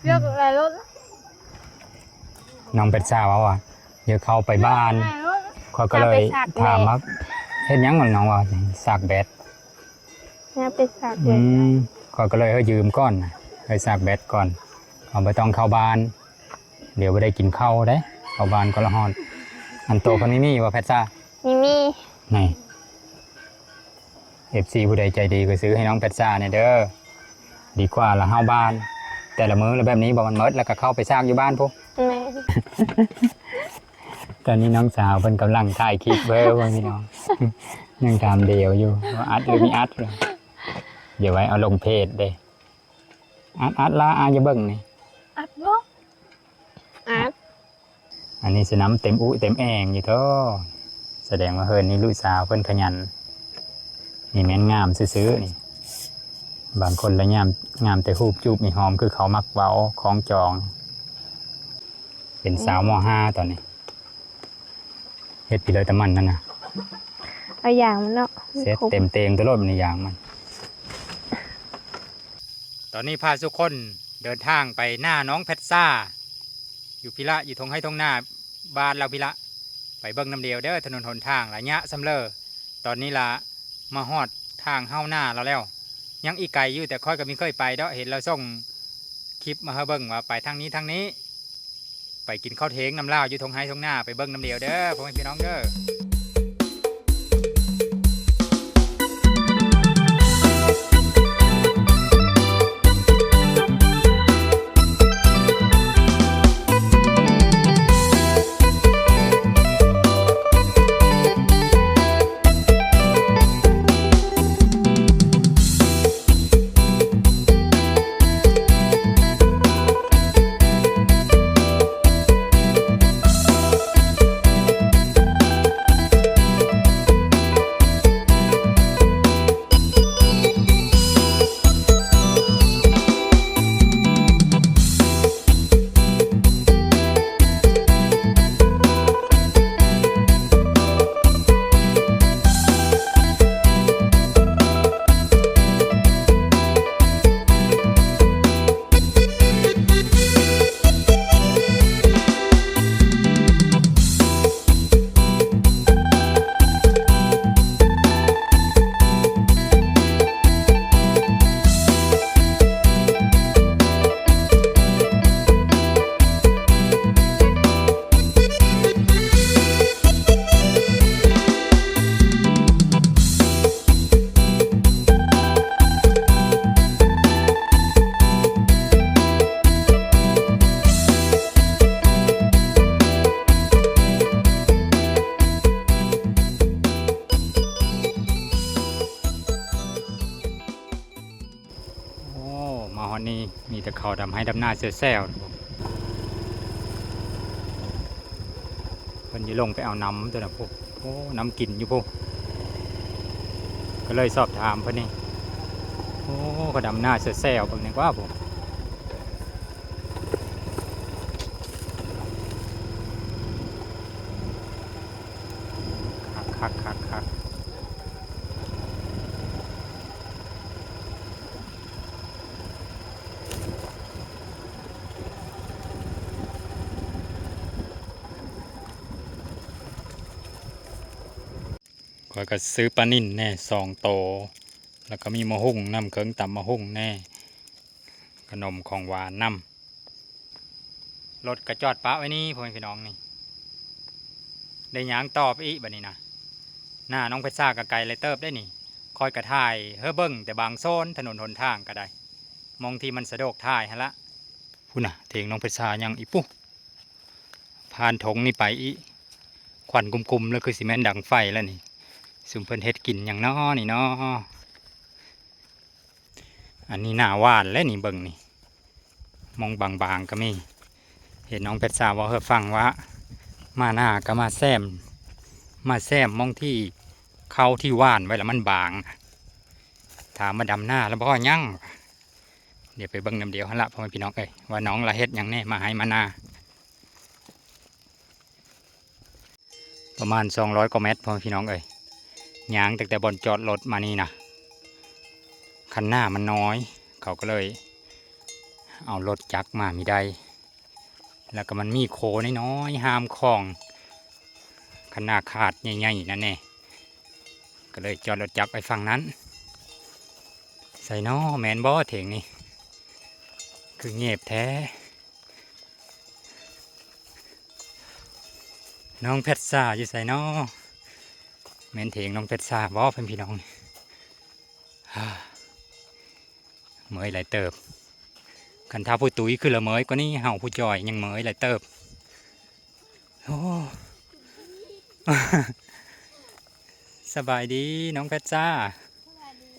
ເລືອກໄດ້ລົດ ນ້ອງເພັດຊາເວົ້າວ່າ ຢາກເຂົ້າໄປບ້ານ ຂ້ອຍກໍເລີຍຖາມວ່າ ເຮັດຫຍັງ? ນ້ອງວ່າ ຊາກແບັດ. ຍາມໄປຊາກແບັດ ອືມ ຂ້ອຍກໍເລີຍໃຫ້ຢືມກ່ອນ ໃຫ້ຊາກແບັດກ່ອນ ເຮົາບໍ່ຕ້ອງເຂົ້າບ້ານ ດຽວບໍ່ໄດ້ກິນເຂົ້າເດ້ ເຂົ້າບ້ານກໍລະຮອດ. ອັນໂຕເພິ່ນມີ ມີບໍ່ ເພັດຊາ? ມີ ມີ ນີ້ ເອັຟຊີ ຜູ້ໃດໃຈດີກໍຊື້ໃຫ້ນ້ອງເພັດຊາແດ່ເດີ ດີກວ່າລະເຮົາບ້ານ ແຕ່ລະມື້ລະແບບນີ້ບໍ່ ມັນໝົດລະກໍເຂົ້າໄປຊາກຢູ່ບ້ານພຸ້ນ. ແມ່ນ ຕອນນີ້ນ້ອງສາວເພິ່ນກຳລັງຖ່າຍຄລິບເດີ ພີ່ນ້ອງ ຍັງຖາມດຽວຢູ່ວ່າອັດຫຼືບໍ່ອັດ ດຽວໄວ້ເອົາລົງເພຈເດ້. ອັດ ອັດລະ ອາ ຢ່າເບິ່ງນີ້ ອັດບໍ່ ອັດ. ອັນນີ້ຊິນ້ຳເຕັມອຸເຕັມແອ່ງຢູ່ເດີ ສະແດງວ່າເຮືອນນີ້ລູກສາວເພິ່ນຂະຫຍັນ. ນີ້ແມ່ນງາມຊື່ໆ ນີ້ ບາງຄົນລະງາມ ງາມແຕ່ຮູບຈູບມີຫອມ ຄືເຂົາມັກເວົ້າ ຂອງຈອງ. ເປັນສາວ ມໍຫ້າ ຕອນນີ້ ເຮັດພີເລີຕະມັນນັ້ນນະ ເອົາຢາງມັນເນາະ ເຊັດເຕັມເຕງຕະຫຼອດນີ້ຢາງມັນ. ຕອນນີ້ພາທຸກຄົນເດີນທາງໄປໜ້ານ້ອງເພັດຊາ ຢູ່ພີລະ ຢູ່ທົ່ງໄຮ່ທົ່ງນາບ້ານລາວພີລະ ໄປເບິ່ງນຳດຽວເດີ ຖະໜົນຫົນທາງລະຍະສ່ຳເລີ. ຕອນນີ້ລະມາຮອດທາງເຮົາໜ້າລາວແລ້ວ ຍັງອີກໄກຢູ່ ແຕ່ຂ້ອຍກໍມີເຄີຍໄປເດາະ ເຫັນລາວສົ່ງຄລິບມາໃຫ້ເບິ່ງວ່າໄປທາງນີ້ທາງນີ້. ໄປກິນເຂົ້າເທງນຳລາວຢູ່ທົ່ງໄຮ່ທົ່ງນາ ໄປເບິ່ງນຳດຽວເດີ ພໍ່ແມ່ພີ່ນ້ອງເດີ. ໂອ້ ມາຮອດນີ້ມີແຕ່ເຂົ້າດຳໄຮ່ດຳນາແຊວໆ ເພິ່ນຊິລົງໄປເອົານ້ຳຕົວນັ້ນພຸ້ນ. ໂອ້ ນ້ຳກິນຢູ່ພຸ້ນ ກໍເລີຍສອບຖາມເພິ່ນນີ້. ໂອ້ ເຂົາດຳນາແຊວໆ ເບິ່ງແດ່ກວ່າພຸ້ນ. ຄັກໆໆໆ. ຂ້ອຍກໍຊື້ປານິນແດ່ສອງໂຕ ແລ້ວກໍມີໝາກຫຸ່ງນຳ ເຄື່ອງຕຳໝາກຫຸ່ງແດ່ ຂະໜົມຂອງຫວານນຳ. ລົດກໍຈອດປະໄວ້ນີ້ ພໍ່ແມ່ພີ່ນ້ອງນີ້ ໄດ້ຍ່າງຕໍ່ໄປອີກບັດນີ້ນະ. ໜ້ານ້ອງເພັດຊາກໍໄກຫຼາຍເຕີບເດ້ນີ້ ຂ້ອຍກໍຖ່າຍໃຫ້ເບິ່ງແຕ່ບາງໂຊນ ຖະໜົນຫົນທາງກໍໄດ້ ໝ່ອງທີ່ມັນສະດວກຖ່າຍຫັ້ນລະ. ພຸ້ນນະ ເຖງນ້ອງເພັດຊາຍັງອີກພຸ້ນ ຜ່ານທົ່ງນີ້ໄປອີກ ຄວັນກຸ້ມໆ ແລ້ວຄືຊິແມ່ນດັງໄຟແລ້ວນີ້. ຊຸມເພິ່ນເຮັດກິນຫຍັງນໍນີ້ນໍ? ອັນນີ້ໜ້າຫວ່ານແລ້ວນີ້ ເບິ່ງນີ້ ໝ່ອງບາງໆກໍມີ. ເຫັນນ້ອງເພັດຊາເວົ້າໃຫ້ຟັງວ່າ ມານາກໍມາແຊມ ມາແຊມໝ່ອງທີ່ເຂົ້າທີ່ຫວ່ານໄວ້ແລ້ວມັນບາງ. ຖາມວ່າດຳນາແລ້ວບໍ່? ຍັງ. ດຽວໄປເບິ່ງນຳດຽວຫັ້ນລະ ພໍ່ແມ່ພີ່ນ້ອງເອີຍ ວ່ານ້ອງລະເຮັດຫຍັງແດ່ ມາໄຮ່ມານາ. ປະມານສອງຮ້ອຍກວ່າແມັດ ພໍ່ແມ່ພີ່ນ້ອງເອີຍ ຍ່າງຕັ້ງແຕ່ບ່ອນຈອດລົດມານີ້ນະ. ຄັນນາມັນນ້ອຍ ເຂົາກໍເລີຍ ເອົາລົດຈັກມາມີໄດ້ ແລ້ວກໍມັນມີໂຄນ້ອຍໆ ຫາມຂອງ ຄັນນາຄາດໃຫຍ່ໆ ນັ້ນແນ່ ກໍເລີຍຈອດລົດຈັກໄວ້ຝັ່ງນັ້ນ. ໃສນໍ ແມ່ນບໍ່ເຖງນີ້? ຄືເຫງບແທ້. ນ້ອງແພັດຊາຢູ່ໃສນໍ? ແມ່ນເຖງນ້ອງແພັດຊາບໍ່ ເພື່ອນພີ່ນ້ອງ? ເມີຍຫຼາຍເຕີບ. ຄັນຖ້າຜູ້ຕຸ້ຍຄືລະເມີຍກວ່ານີ້ ເຮົາຜູ້ຈ່ອຍຍັງເມີຍຫຼາຍເຕີບ. ໂອ້ ສະບາຍດີນ້ອງແພັດຊາ. ສະບາຍດີ.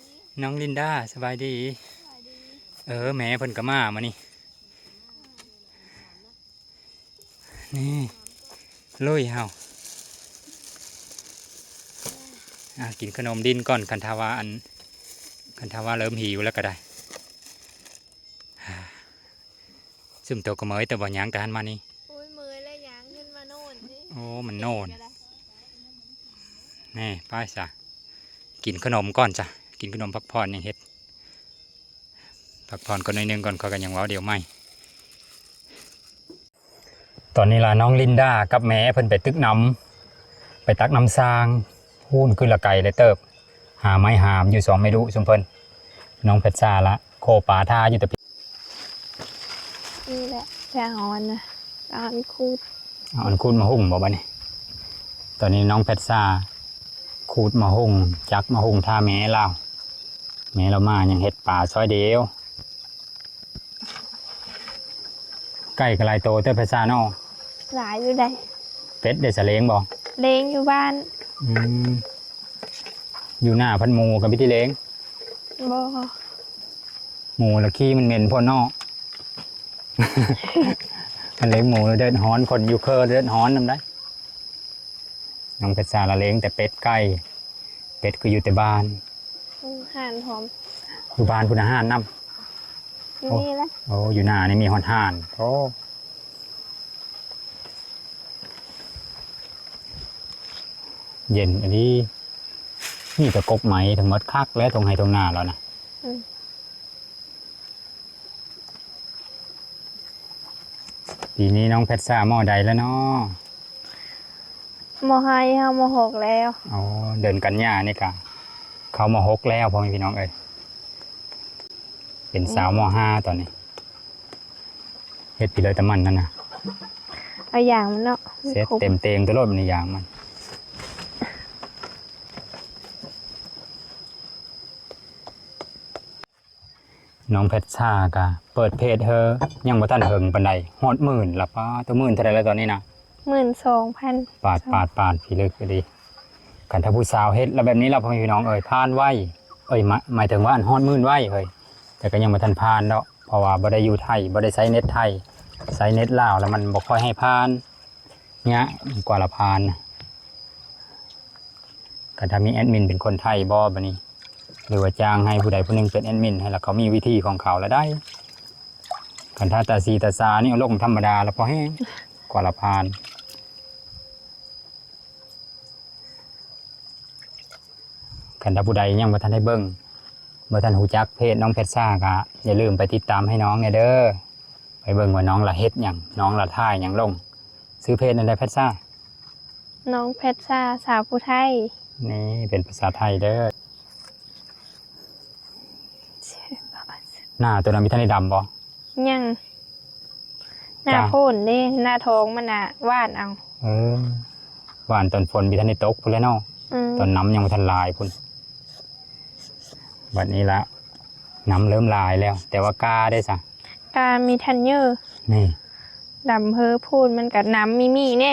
ນ້ອງລິນດາ ສະບາຍດີ. ສະບາຍດີ. ເອີ ແມ່ເພິ່ນກໍມາມື້ນີ້. ນີ້ ລຸຍເຮົາ ອ່າ ກິນຂະໜົມດິນກ່ອນ ຄັນຖ້າວ່າອັນ ຄັນຖ້າວ່າເລີ່ມຫິວແລ້ວກໍໄດ້. ຊຸມໂຕກໍເມີຍແຕ່ບໍ່ຍ່າງແຕ່ຫັ້ນມານີ້. ໂອ້ຍ ເມີຍແລ້ວຍ່າງຂຶ້ນມາໂນນ. ໂອ້ ມັນໂນນ. ແນ່ ໄປຊະ ກິນຂະໜົມກ່ອນຊະ ກິນຂະໜົມພັກຜ່ອນ ຍັງເຮັດ ພັກຜ່ອນກ່ອນໜ້ອຍໜຶ່ງກ່ອນ ຂ້ອຍກໍຍັງເວົ້າດຽວໃໝ່. ຕອນນີ້ລະ ນ້ອງລິນດາກັບແມ່ເພິ່ນໄປຕຶກນ້ຳ ໄປຕັກນ້ຳສ້າງ ພຸ້ນ ຄືລະໄກຫຼາຍເຕີບ ຫາໄມ້ຫາມຢູ່ສອງແມ່ລູກຊຸມເພິ່ນ. ນ້ອງແພັດຊາລະໂຄປາທ່າຢູ່ແຕ່ ນີ້ແຫຼະ ໄປເອົາອັນນະ ເອົາອັນຂູດ ເອົາອັນຂູດມາຫຸ່ງບໍ່ບາດນີ້? ຕອນນີ້ນ້ອງແພັດຊາຂູດມາຫຸ່ງ ຈັກມາຫຸ່ງຖ້າແມ່ລາວ ແມ່ລາວມາຍັງເຮັດປາຊອຍດຽວ. ໄກ່ກໍຫຼາຍໂຕເຕີບແພັດຊາເນາະ. ຫຼາຍຢູ່ໃດ໋. ເປັດເດ ສະເລ້ງບໍ່? ເລ້ງຢູ່ບ້ານ. ອືມ ຢູ່ໜ້າພັດໝູກໍມີທີ່ເລ້ງ. ບໍ່ ໝູລະຂີ້ມັນເໝັນໂພດເນາະ. ຄັນເລ້ງໝູແລ້ວເດືອດຮ້ອນ ຄົນຢູ່ເຄີເດືອດຮ້ອນນຳໃດ໋. ນ້ອງເພັດສາລະເລ້ງແຕ່ເປັດໄກ່ ເປັດກໍຢູ່ແຕ່ບ້ານ. ອືມ ຮ້ານພ້ອມ ຢູ່ບ້ານພຸ້ນນະ ຮ້ານນຳ. ຢູ່ນີ້ແຫຼະ. ໂອ້ ຢູ່ໜ້ານີ້ມີຮອດຮ້ານ. ໂອ້ ເຢັນອີ່ຫຼີ. ມີແຕ່ກົກໄມ້ທັງໝົດ ຄັກແຫຼະ ທົ່ງໄຮ່ທົ່ງນາລາວນະ. ອືມ ປີນີ້ນ້ອງແພັດສາ ມໍໃດແລ້ວເນາະ? ມໍຫ້າ ເຮົາມໍຫົກແລ້ວ. ອໍ ເດືອນກັນຍານີ້ກະເຂົ້າມໍຫົກແລ້ວ ພໍ່ແມ່ພີ່ນ້ອງເອີຍ. ເປັນສາວມໍຫ້າຕອນນີ້. ເຮັດພີເລີຕະໝັ້ນນັ້ນນະ ເອົາຢາງມັນເນາະ. ເຊັດເຕັມເຕງໂຕໂລດ ມັນຢາງມັນ. ນ້ອງແພັດສາກະເປີດເພຈເຮີ ຍັງບໍ່ທັນເຖິງປານໃດ ຮອດໝື່ນລະ. ປ້າໂຕ ໝື່ນເທົ່າໃດລະຕອນນີ້ນະ? ໝື່ນສອງພັນ. ປາດ ປາດ ປາດ ພິລຶກອີ່ຫຼີ. ຄັນຖ້າຜູ້ສາວເຮັດລະແບບນີ້ລະ ພໍ່ແມ່ພີ່ນ້ອງເອີຍ ຜ່ານໄວ. ເອີຍ ໝາຍ ໝາຍເຖິງວ່າອັນຮອດໝື່ນໄວເຮີ້ຍ ແຕ່ກໍຍັງບໍ່ທັນຜ່ານດອກ ເພາະວ່າບໍ່ໄດ້ຢູ່ໄທ ບໍ່ໄດ້ໃຊ້ເນັດໄທ ໃຊ້ເນັດລາວລະມັນບໍ່ຄ່ອຍໃຫ້ຜ່ານ. ຍາກກວ່າລະຜ່ານ. ຄັນຖ້າມີແອດມິນເປັນຄົນໄທບໍບາດນີ້ ຫຼືວ່າຈ້າງໃຫ້ຜູ້ໃດຜູ້ໜຶ່ງເປັນແອດມິນໃຫ້ລະ ເຂົາມີວິທີຂອງເຂົາລະໄດ້. ຄັນຖ້າຕາສີຕາສານີ້ ລົງທຳມະດາລະພໍແຮງ ກວ່າລະຜ່ານ. ຄັນຖ້າຜູ້ໃດຍັງບໍ່ທັນໄດ້ເບິ່ງ ບໍ່ທັນຮູ້ຈັກເພຈນ້ອງແພັດສາ ກະຢ່າລືມໄປຕິດຕາມໃຫ້ນ້ອງແດ່ເດີ. ໄປເບິ່ງວ່ານ້ອງລະເຮັດຫຍັງ ນ້ອງລະຖ່າຍຫຍັງລົງ. ຊື່ເພຈນັ້ນແຫຼະ ແພັດສາ. ນ້ອງແພັດສາ ສາວຜູ້ໄທ. ນີ້ເປັນພາສາໄທເດີ. ໜ້າໂຕນັ້ນມີທັນໄດ້ດຳບໍ່? ຍັງ. ໜ້າຝົນເດ້ ໜ້າທອງມັນນະຫວ່ານເອົາ. ເອີ ຫວ່ານຕອນຝົນມີທັນໄດ້ຕົກພຸ້ນແຫຼະເນາະ. ອືມ ຕອນນ້ຳຍັງບໍ່ທັນຫຼາຍພຸ້ນ. ບັດນີ້ລະ ນ້ຳເລີ່ມຫຼາຍແລ້ວ ແຕ່ວ່າກ້າເດ້ສະ ກ້າມີທັນເຢີ. ນີ້ ດຳເຮີ້ພູນ ມັນກະນ້ຳມີມີແນ່.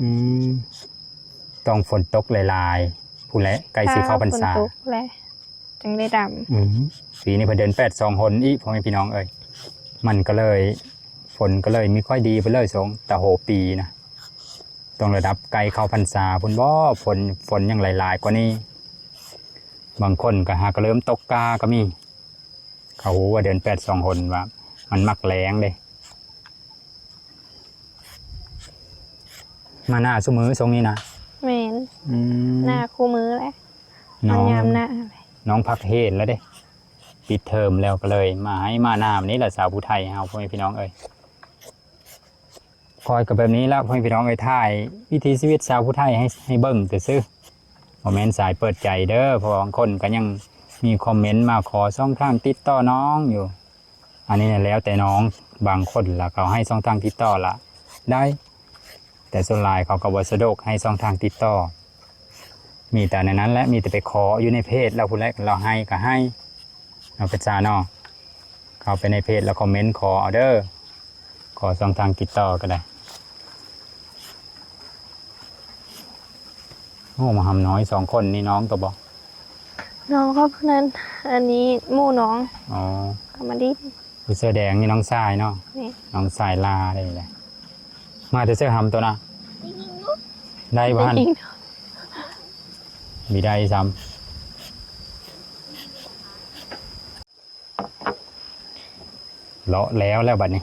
ອືມ ຕ້ອງຝົນຕົກຫຼາຍໆ ພຸ້ນແຫຼະ ໃກ້ຊິເຂົ້າພັນສາ ຝົນຕົກແຫຼະ ຈັ່ງໄດ້ດຳ. ອືມ ປີນີ້ເພິ່ນເດີນແປດສອງຫົນອີກ ພໍ່ແມ່ພີ່ນ້ອງເອີຍ. ມັນກໍເລີຍ ຝົນກໍເລີຍມີຄ່ອຍດີໄປເລີຍ ຊ່ວງຕາໂຫປີນະ. ຕ້ອງລະດັບໃກ້ເຂົ້າພັນສາພຸ້ນບໍ ຝົນ ຝົນຍັງຫຼາຍໆກວ່ານີ້. ບາງຄົນກໍຫາກະເລີ່ມຕົກກ້າກໍມີ. ເຂົາຮູ້ວ່າເດືອນແປດສອງຫົນວ່າມັນມັກແລ້ງເດ້. ມາໜ້າຊຸມື້ຊ່ວງນີ້ນະ? ແມ່ນ. ອືມ ໜ້າຄູ່ມື້ແຫຼະ. ນ້ອງ ມາຍາມໜ້າ. ນ້ອງພັກເຮນແລ້ວເດ້. ປິດເທີມແລ້ວກໍເລີຍມາໄຮ່ມານານີ້ລະ ສາວຜູ້ໄທເຮົາ ພໍ່ແມ່ພີ່ນ້ອງເອີຍ. ຂ້ອຍກໍແບບນີ້ລະ ພໍ່ແມ່ພີ່ນ້ອງເອີຍ ຖ່າຍວິຖີຊີວິດຊາວຜູ້ໄທໃຫ້ ໃຫ້ເບິ່ງຊື່ໆ ບໍ່ແມ່ນສາຍເປີດໃຈເດີ ເພາະວ່າບາງຄົນກໍຍັງມີຄອມເມັນມາຂໍຊ່ອງທາງຕິດຕໍ່ນ້ອງຢູ່. ອັນນີ້ແລ້ວແຕ່ນ້ອງ ບາງຄົນລະເຂົາໃຫ້ຊ່ອງທາງຕິດຕໍ່ລະໄດ້ ແຕ່ສ່ວນຫຼາຍເຂົາກໍບໍ່ສະດວກໃຫ້ຊ່ອງທາງຕິດຕໍ່ ມີແຕ່ໃນນັ້ນແຫຼະ ມີແຕ່ໄປຂໍຢູ່ໃນເພຈລາວພຸ້ນແຫຼະ ລາວໃຫ້ກໍໃຫ້ ເນາະ ເປັດຊາເນາະ. ເຂົ້າໄປໃນເພຈແລ້ວຄອມເມັນຂໍເອົາເດີ ຂໍຊ່ອງທາງຕິດຕໍ່ກໍໄດ້. ໂອ້ ມາຫຳນ້ອຍສອງຄົນນີ້ ນ້ອງຕົວບໍ່? ນ້ອງເຂົາຜູ້ນັ້ນ ອັນນີ້ໝູ່ນ້ອງ. ອໍ ເຂົາມາຫຼິ້ນ. ຜູ້ເສື້ອແດງນີ້ນ້ອງຊາຍເນາະ. ແມ່ນ. ນ້ອງຊາຍລາໄດ້ແຫຼະ. ມາແຕ່ເສື້ອຫຳຕົວນະ ໄດ້ບໍ່ຫັ້ນ? ມີໄດ້ຊ້ຳ. ເລາະແລ້ວ ແລ້ວບັດນີ້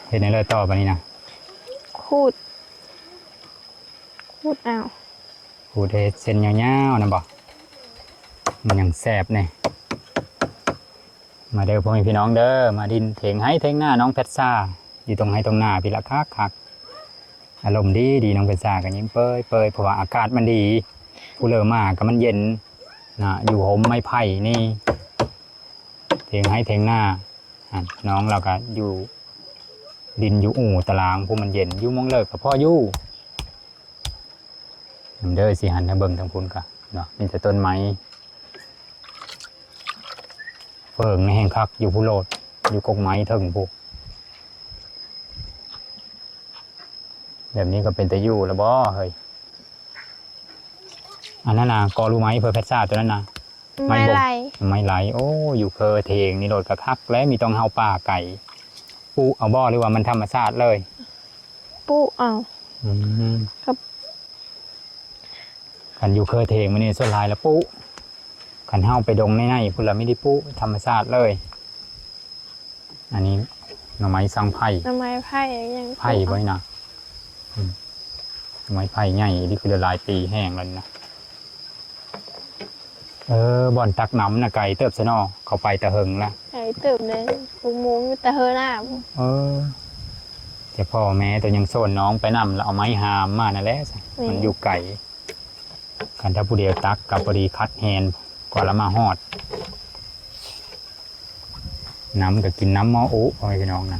ເຮັດແນວໃດຕໍ່ບັດນີ້ນະ? ຂູດ ຂູດເອົາ. ຂູດເຮັດເສັ້ນຍາວໆ ນັ້ນບໍ່? ມັນຍັງແຊບແດ່. ມາເດີພໍ່ແມ່ພີ່ນ້ອງເດີ ມາດິນເຖງໄຮ່ເຖງນານ້ອງແພັດຊາ ຢູ່ຕົງໄຮ່ຕົງນາພີ້ລະ ຄັກໆ. ອາລົມດີໆ ນ້ອງເພັດຊາກໍຍິ້ມເປີຍໆ ເພາະວ່າອາກາດມັນດີ ຜູ້ເລີມາກໍມັນເຢັນນະ ຢູ່ຮົ່ມໄມ້ໄຜ່ນີ້ ເຖງໄຮ່ເຖງນາ. ອັນນ້ອງລາວກໍຢູ່ດິນຢູ່ອູ່ຕະລາງ ຜູ້ມັນເຢັນ ຢູ່ໝ່ອງເລີກກໍພໍຢູ່. ເດີ ຊິຫັນໃຫ້ເບິ່ງທາງພຸ້ນກະເນາະ ມີແຕ່ຕົ້ນໄມ້ ເຝີງນີ້ແຮ່ງຄັກ ຢູ່ພຸ້ນໂລດ ຢູ່ກົກໄມ້ເທິງພຸ້ນ. ແບບນີ້ກໍເປັນຕາຢູ່ລະບໍ່ເຮີ້ຍ? ອັນນັ້ນນະ ກໍຮູ້ໄມ້ເພື່ອແພັດຊາຕົວນັ້ນນະ. ໄມ້ບົກ ໄມ້ໄຫຼ ໄມ້ໄຫຼ. ໂອ້ ຢູ່ເຄີເຖງນີ້ໂລດກໍຄັກແລ້ວ ມີຕ້ອງເຮົາປ່າໄກ. ປຸເອົາບໍ່ ຫຼືວ່າມັນທຳມະຊາດເລີຍ? ປຸເອົາ. ອືມ ຄັບ ຄັນຢູ່ເຄີເຖງມັນນີ້ສ່ວນຫຼາຍລະປຸ ຄັນເຮົາໄປດົງໃນໆ ພຸ້ນລະມີໄດ້ປຸ ທຳມະຊາດເລີຍ. ອັນນີ້ໜໍ່ໄມ້ສັງໄຜ່ ໜໍ່ໄມ້ໄຜ່ຫຍັງ ໄຜ່ບໍ່ນີ້ນະ? ອືມ ໜໍ່ໄມ້ໄຜ່ໃຫຍ່ ນີ້ຄືຫຼາຍປີແຮງແລ້ວນີ້ນະ. ເອີ ບ່ອນຕັກນ້ຳນະໄກເຕີບຊະເນາະ ເຂົາໄປແຕ່ເຫິງລະ. ໄກເຕີບເດ້ ຫົກໂມງຢູ່ແຕ່ເຮີໜ້າພຸ້ນ. ເອີ ແຕ່ພໍ່ແມ່ໂຕຍັງໂຊນນ້ອງໄປນຳ ລະເອົາໄມ້ຫາມມານັ້ນແຫຼະ ມັນຢູ່ໄກ. ຄັນຖ້າຜູ້ດຽວຕັກກໍພໍດີຄັດແຮນກວ່າລະມາຮອດ. ນ້ຳກໍກິນນ້ຳໝໍ້ອຸ ພໍ່ແມ່ພີ່ນ້ອງນະ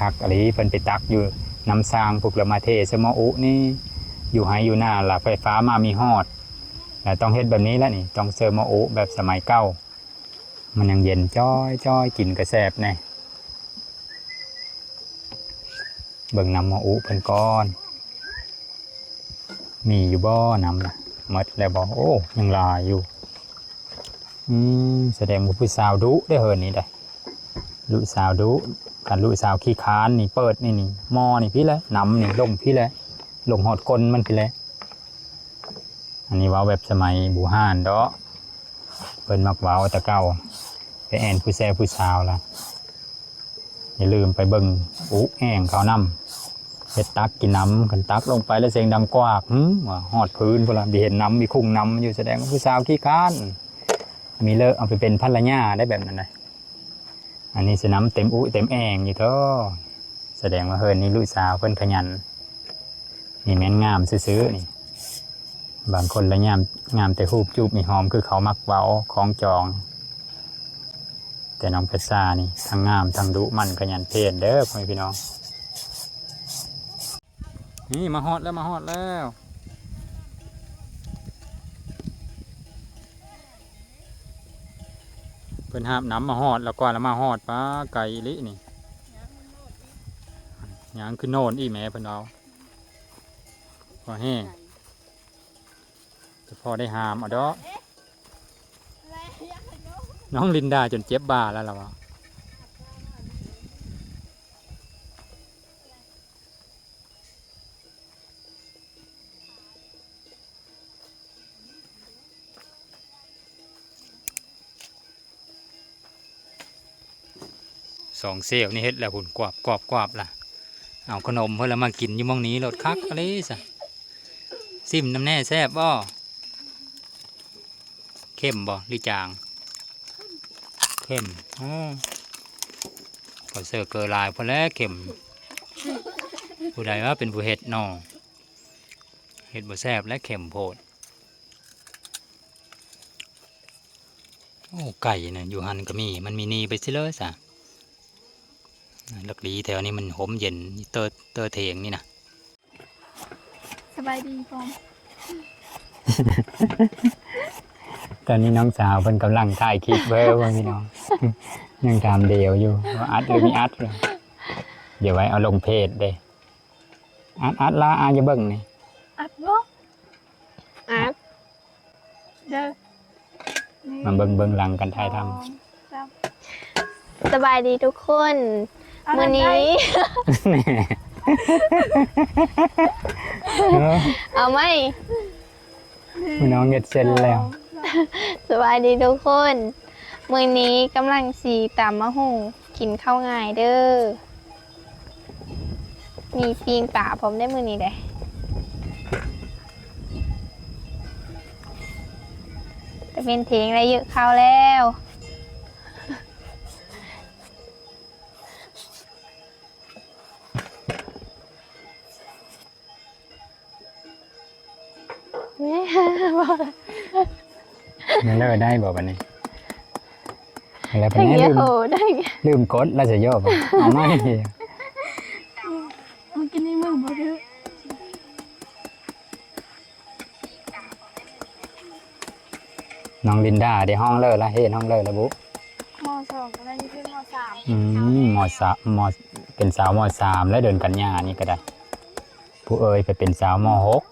ຄັກອີ່ຫຼີ. ເພິ່ນໄປຕັກຢູ່ນ້ຳສ້າງພຸ້ນ ລະມາເທໃສ່ໝໍ້ອຸນີ້ ຢູ່ໄຮ່ຢູ່ນາລະໄຟຟ້າມາມີຮອດ. ລະຕ້ອງເຮັດແບບນີ້ແຫຼະນີ້ ຕ້ອງໃສ່ໝໍ້ອຸແບບສະໄໝເກົ່າ ມັນຍັງເຢັນຈ້ອຍໆ ກິນກໍແຊບແດ່. ເບິ່ງນ້ຳໝໍ້ອຸເພິ່ນກ່ອນ ມີຢູ່ບໍ່ນ້ຳນະ? ໝົດແລ້ວບໍ່? ໂອ້ ຍັງຫຼາຍຢູ່. ອືມ ສະແດງວ່າຜູ້ສາວດຸເດ້ເຮີ້ນນີ້ໄດ໋ ລູກສາວດຸ. ຄັນລູກສາວຂີ້ຄ້ານນີ້ ເປີດນີ້ ນີ້ໝໍ້ນີ້ພີ້ແຫຼະ ນ້ຳນີ້ລົງພີ້ແຫຼະ ລົງຮອດກົ້ນມັນພີ້ແຫຼະ. ອັນນີ້ເວົ້າແບບສະໄໝບູຮານເດາະ ເພິ່ນມັກເວົ້າແຕ່ເກົ່າ ໄປແອ່ນຜູ້ແຊຜູ້ສາວລະ. ຢ່າລືມໄປເບິ່ງອຸແອ່ງເຂົານຳ ເຮັດຕັກກິນນ້ຳ. ຄັນຕັກລົງໄປແລ້ວສຽງດັງກວາກ ຫື ວ່າຮອດພື້ນພຸ້ນລະ ມີເຫັນນ້ຳ ມີຄຸ່ງນ້ຳຢູ່ ສະແດງວ່າຜູ້ສາວຂີ້ຄ້ານ ມີເລີກເອົາໄປເປັນພັນລະຍາໄດ້ແບບນັ້ນນະ. ອັນນີ້ຊິນ້ຳເຕັມອຸເຕັມແອ່ງຢູ່ເທີ ສະແດງວ່າເຮືອນນີ້ລູກສາວເພິ່ນຂະຫຍັນ. ນີ້ແມ່ນງາມຊື່ໆ ນີ້ ບາງຄົນລະງາມ ງາມແຕ່ຮູບຈູບມີຫອມ ຄືເຂົາມັກເວົ້າ ຂອງຈອງ. ແຕ່ນ້ອງເພັດຊານີ້ ທັງງາມ ທັງດຸໝັ່ນຂະຫຍັນເພນເດີ ພໍ່ແມ່ພີ່ນ້ອງ. ນີ້ມາຮອດແລ້ວ ມາຮອດແລ້ວ ເພິ່ນຫາບນ້ຳມາຮອດແລ້ວ ກວ່າລະມາຮອດ ປາ ໄກອີ່ຫຼີນີ້. ຍ່າງຂຶ້ນໂນນອີກແໝ່ ເພິ່ນເວົ້າ ພໍແຮງ ຈະພໍໄດ້ຫາມເອົາດອກ. ນ້ອງລິນດາຈົນເຈັບບ່າແລ້ວລະວ່າ. ສອງເຊວນີ້ເຮັດແລ້ວພຸ້ນ ກວບໆໆ ລະ ເອົາຂະໜົມເພິ່ນລະມາກິນຢູ່ໝ່ອງນີ້ໂລດ ຄັກອີ່ຫຼີຊະ. ຊິມນຳແດ່ ແຊບບໍ່? ເຄັມບໍ່ ຫຼືຈາງ? ເຂັ້ມ. ໂອ້ ພໍເຊີເກີຫຼາຍພໍແລ້ວເຂັ້ມ. ຜູ້ໃດວ່າເປັນຜູ້ເຮັດເນາະ? ເຮັດບໍ່ແຊບແລ້ວເຂັ້ມໂພດ. ໂອ້ ໄກ່ນະ ຢູ່ຫັ້ນກໍມີ ມັນມີໜີໄປຊິເລີຍຊະ. ລັກຫຼີແຖວນີ້ມັນຮົ່ມເຢັນ ເຕີ ເຕີເຖງນີ້ນະ. ສະບາຍດີພໍ່. ຕອນນີ້ນ້ອງສາວເພິ່ນກຳລັງຖ່າຍຄລິບເດີພໍ່ພີ່ນ້ອງ. ຍັງຖາມດຽວຢູ່ວ່າອັດຫຼືບໍ່ອັດ. ດຽວໄວ້ເອົາລົງເພຈເດ້. ອັດ ອັດລະ ອາ ຢ່າເບິ່ງນີ້. ອັດບໍ່? ອັດເດີ. ມາເບິ່ງເບື້ອງຫຼັງການຖ່າຍທຳ. ສອງ ສາມ. ສະບາຍດີທຸກຄົນ. ເອົາ ມື້ນີ້ ເອີ ເອົາໃໝ່. ພີ່ນ້ອງເຮັດເຊັນແລ້ວ. ສະບາຍດີທຸກຄົນ. ມື້ນີ້ກຳລັງຊິຕຳໝາກຫຸ່ງ ກິນເຂົ້າງ່າຍເດີ. ມີປີ້ງປາພ້ອມໄດ໋ມື້ນີ້ເດ້. ຕາເວັນເທີງໄດ້ເຢີ້ເຂົ້າແລ້ວ. ແມ່ ບໍ່ ແມ່ເລີໄດ້ບໍ່ບັດນີ້? ແລ້ວບັດນີ້ ເຖິງ ລືມ ໂຫ ໄດ້ ລືມກົດແລ້ວ ສະໂຍ ເອົາໃໝ່. ມື້ກີ້ນີ້ມືບໍ່ຖືກ. ນ້ອງລິນດາໄດ້ຮ້ອງເລີລະ ຮຽນຮ້ອງເລີລະບຸ? ມໍສອງກໍໄດ້ ຢູ່ເທິງມໍສາມ. ອືມ ມໍສາມ ມໍ ເປັນສາວມໍສາມແລ້ວ ເດືອນກັນຍານີ້ກໍໄດ້. ຜູ້ເອີຍໄປເປັນສາວມໍຫົກ.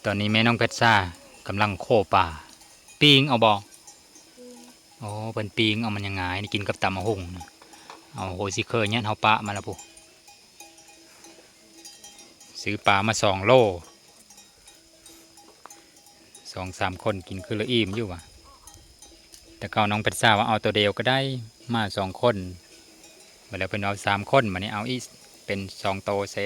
ຕອນນີ້ແມ່ນ້ອງແພັດຊາກຳລັງໂຄປາ ປີ້ງເອົາບໍ່? ໂອ້ ເພິ່ນປີ້ງເອົາ ມັນຍັງງາຍ ນີ້ກິນກັບຕຳໝາກຫຸ່ງ. ເອົາໂຫຊິເຄີຍຍັດເຮົາປະມາລະພຸ້ນ. ຊື້ປາມາສອງໂລ ສອງສາມຄົນກິນຄືລະອີ່ມຢູ່ຫວາ. ແຕ່ເກົ່ານ້ອງແພັດຊາວ່າເອົາໂຕດຽວກໍໄດ້ ມາສອງຄົນ. ບັດແລ້ວເພິ່ນເອົາສາມຄົນ ບັດນີ້ເອົາອີກເປັນສອງໂຕເສ.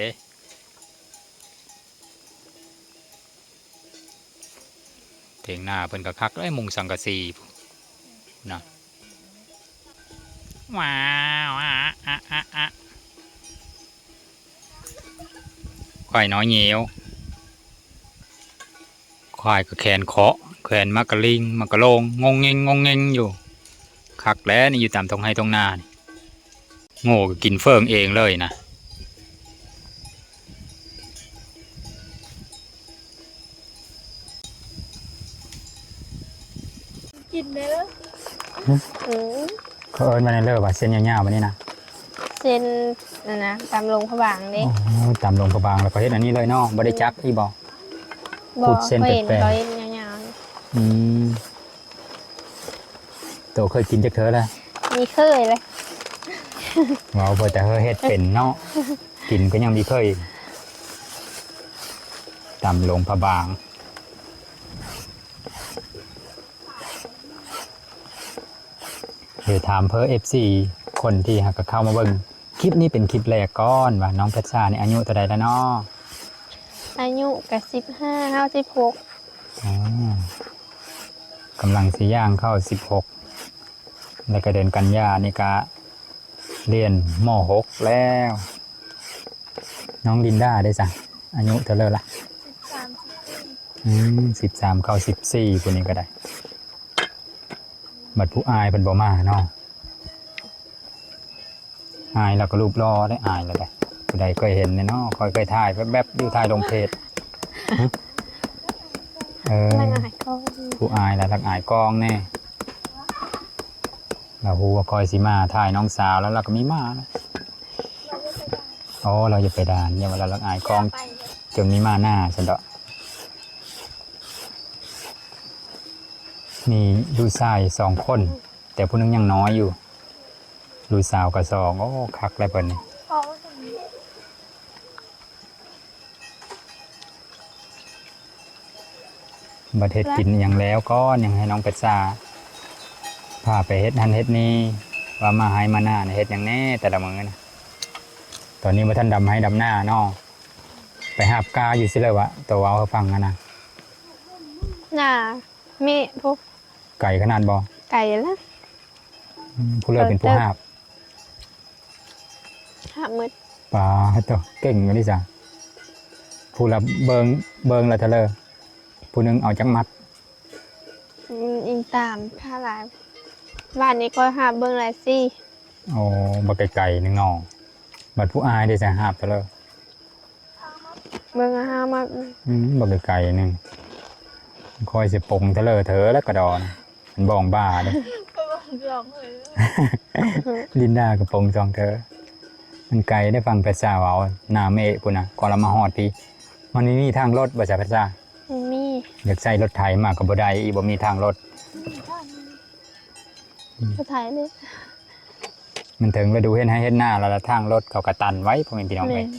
ເຖງນາເພິ່ນກໍຄັກເລີຍ ມຸງສັງກະສີພຸ້ນນະ. ວ້າວ ອະ ອະ ອະ ອະ ຄວາຍນ້ອຍເຫຍວ. ຄວາຍກໍແຂນເຄາະ ແຂນໝາກກະລິງ ໝາກກະໂລງ ງົງເງງ ງົງເງງຢູ່. ຄັກແຫຼະນີ້ ຢູ່ຕາມທົ່ງໄຮ່ທົ່ງນານີ້. ໂງ່ກໍກິນເຝີງເອງເລີຍນະ. ກິນເດີ. ຫຶ? ເອີ ເຂົາເອີ້ນວ່າແນວເລີວ່າ ເສັ້ນຍາວໆ ບາດນີ້ນະ. ເສັ້ນນັ້ນນະ ຕຳຫຼວງພະບາງເດ້. ອໍ ຕຳຫຼວງພະບາງ ແລ້ວກໍເຮັດອັນນີ້ເລີຍເນາະ ບໍ່ໄດ້ຈັກອີກບໍ່? ບໍ່ ຂູດເສັ້ນແປງ ຂ້ອຍເຫັນເຂົາເຮັດຍາວໆ. ອືມ. ໂຕເຄີຍກິນຈັກເທື່ອລະ? ມີເຄີຍເລີຍ. ເວົ້າເພື່ອແຕ່ເຮົາເຮັດເປັນເນາະ ກິນກໍຍັງມີເຄີຍ. ຕຳຫຼວງພະບາງ. ດຽວຖາມເພື່ອເອັຟຊີຄົນທີ່ຫາກະເຂົ້າມາເບິ່ງຄລິບນີ້ເປັນຄລິບແລກກ່ອນວ່າ ນ້ອງແພັດຊານີ້ອາຍຸເທົ່າໃດແລ້ວເນາະ? ອາຍຸກະສິບຫ້າ ເຮົາສິບຫົກ. ອໍ ກຳລັງຊິຍ່າງເຂົ້າສິບຫົກ ແລ້ວກະເດືອນກັນຍານີ້ກະຮຽນ ມໍຫົກ ແລ້ວ. ນ້ອງລິນດາເດ້ຊະ ອາຍຸເທົ່າໃດລະ? ສິບສາມ ສິບສີ່. ອືມ ສິບສາມ ເຂົ້າສິບສີ່ ຜູ້ນີ້ກໍໄດ້. ບັດຜູ້ອາຍເພິ່ນບໍ່ມາເນາະ. ອາຍລາວກໍຮູບຫຼໍ່ເດ້ ອາຍລາວເດ້. ຜູ້ໃດເຄີຍເຫັນແດ່ເນາະ? ຂ້ອຍເຄີຍຖ່າຍແວບໆ ຢູ່ ຖ່າຍລົງເພຈ. ເອີ ລະອາຍກ້ອງ ຜູ້ອາຍລະລະອາຍກ້ອງແດ່. ລາວຮູ້ວ່າຂ້ອຍຊິມາຖ່າຍນ້ອງສາວລາວ ລາວກໍມີມາ. ອໍ ລາວຢາກໄປດ່ານ ຢ່າວ່າລາວລະອາຍກ້ອງ ຈົນມີມາໜ້າຊັ້ນເດາະ. ມີລູກຊາຍສອງຄົນ ແຕ່ຜູ້ໜຶ່ງຍັງນ້ອຍຢູ່ ລູກສາວກໍສອງ. ໂອ້ ຄັກແລ້ວເພິ່ນນີ້. ບັດເຮັດກິນອີ່ຫຍັງແລ້ວກ່ອນ ຍັງໃຫ້ນ້ອງແພັດຊາພາໄປເຮັດຫັ້ນເຮັດນີ້ ວ່າມາໄຮ່ມານາເຮັດຫຍັງແດ່ແຕ່ລະມື້ນະ. ຕອນນີ້ບໍ່ທັນດຳໄຮ່ດຳນາເນາະ. ໄປຫາບກ້າຢູ່ຊິເລີວະ ໂຕເວົ້າໃຫ້ຟັງຫັ້ນນະ. ໜ້າເມະພຸ້ນ. ໄກຂະໜາດບໍ່? ໄກລະ. ອືມ ຜູ້ເລີເປັນຜູ້ຫາບ? ຫາບໝົດ. ປາດໂທ້ ເກັ່ງອີ່ຫຼີຊະ. ຜູ້ລະເບິ່ງ ເບິ່ງລະເທື່ອເລີ ຜູ້ໜຶ່ງເອົາຈັກມັດ? ອືມ ອີງຕາມຄ່າຫຼາຍ. ບ້ານນີ້ຂ້ອຍຫາບເບິ່ງລະສີ່. ໂອ້ ບັກໄກໆໜຶ່ງເນາະ. ບັດຜູ້ອ້າຍເດ ຈະຫາບເທົ່າໃດ? ເບິ່ງຫ້າມັດ. ອືມ ບັກໄກໆໜຶ່ງ. ຂ້ອຍຊິປົງເທື່ອເລີເທີແລ້ວກະດອນ ມັນບ້ອງບ້າເດ້. ລິນດາກະປົງສອງເທີ. ມັນໄກເດ້ ຟັງແພັດຊາເວົ້າ ໜ້າເມະພຸ້ນນະ ກວ່າລະມາຮອດພີ້. ມັນມີ ມີທາງລົດບໍ່ຊະແພັດຊາ? ບໍ່ມີ. ຢາກໃຊ້ລົດໄຖມາກະບໍ່ໄດ້ອີກ ບໍ່ມີທາງລົດ. ອືມ ບໍ່ໄຖເລີຍ. ມັນເຖິງລະດູເຮັດໄຮ່ເຮັດນາແລ້ວລະ ທາງລົດເຂົາກະຕັນໄວ້ ພໍ່ແມ່ພີ່ນ້ອງເອີຍ. ແມ່